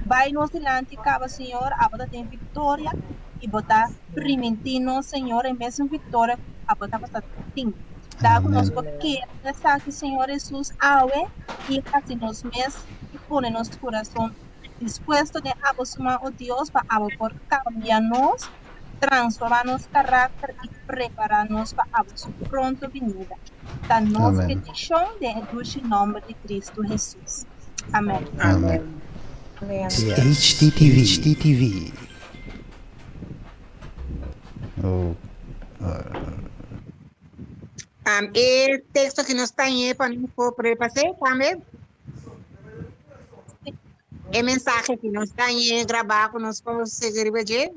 bai nos dilanti kaba, Señor. Abo ta tin viktoria i bo ta primintí nos, Señor, e mesun viktoria ku abo tabata tin. Da ku nos por kere esaki, Señor Hesus, awe i hasi nos mes i pone nos kurason dispuesto den abo su man, o Dios, pa abo por kambia nos, transformá nos karakter i prepará nos pa abo su pronto binida. Ta nos petishon den e dushi nòmber di Kristu Hesus. Amèn. Amèn. HTTV. E teksto ki nos ta ñe pa nos por repas'é tambe. E mensahe ki nos ta ñe grabá ku nos por sigui riba dje.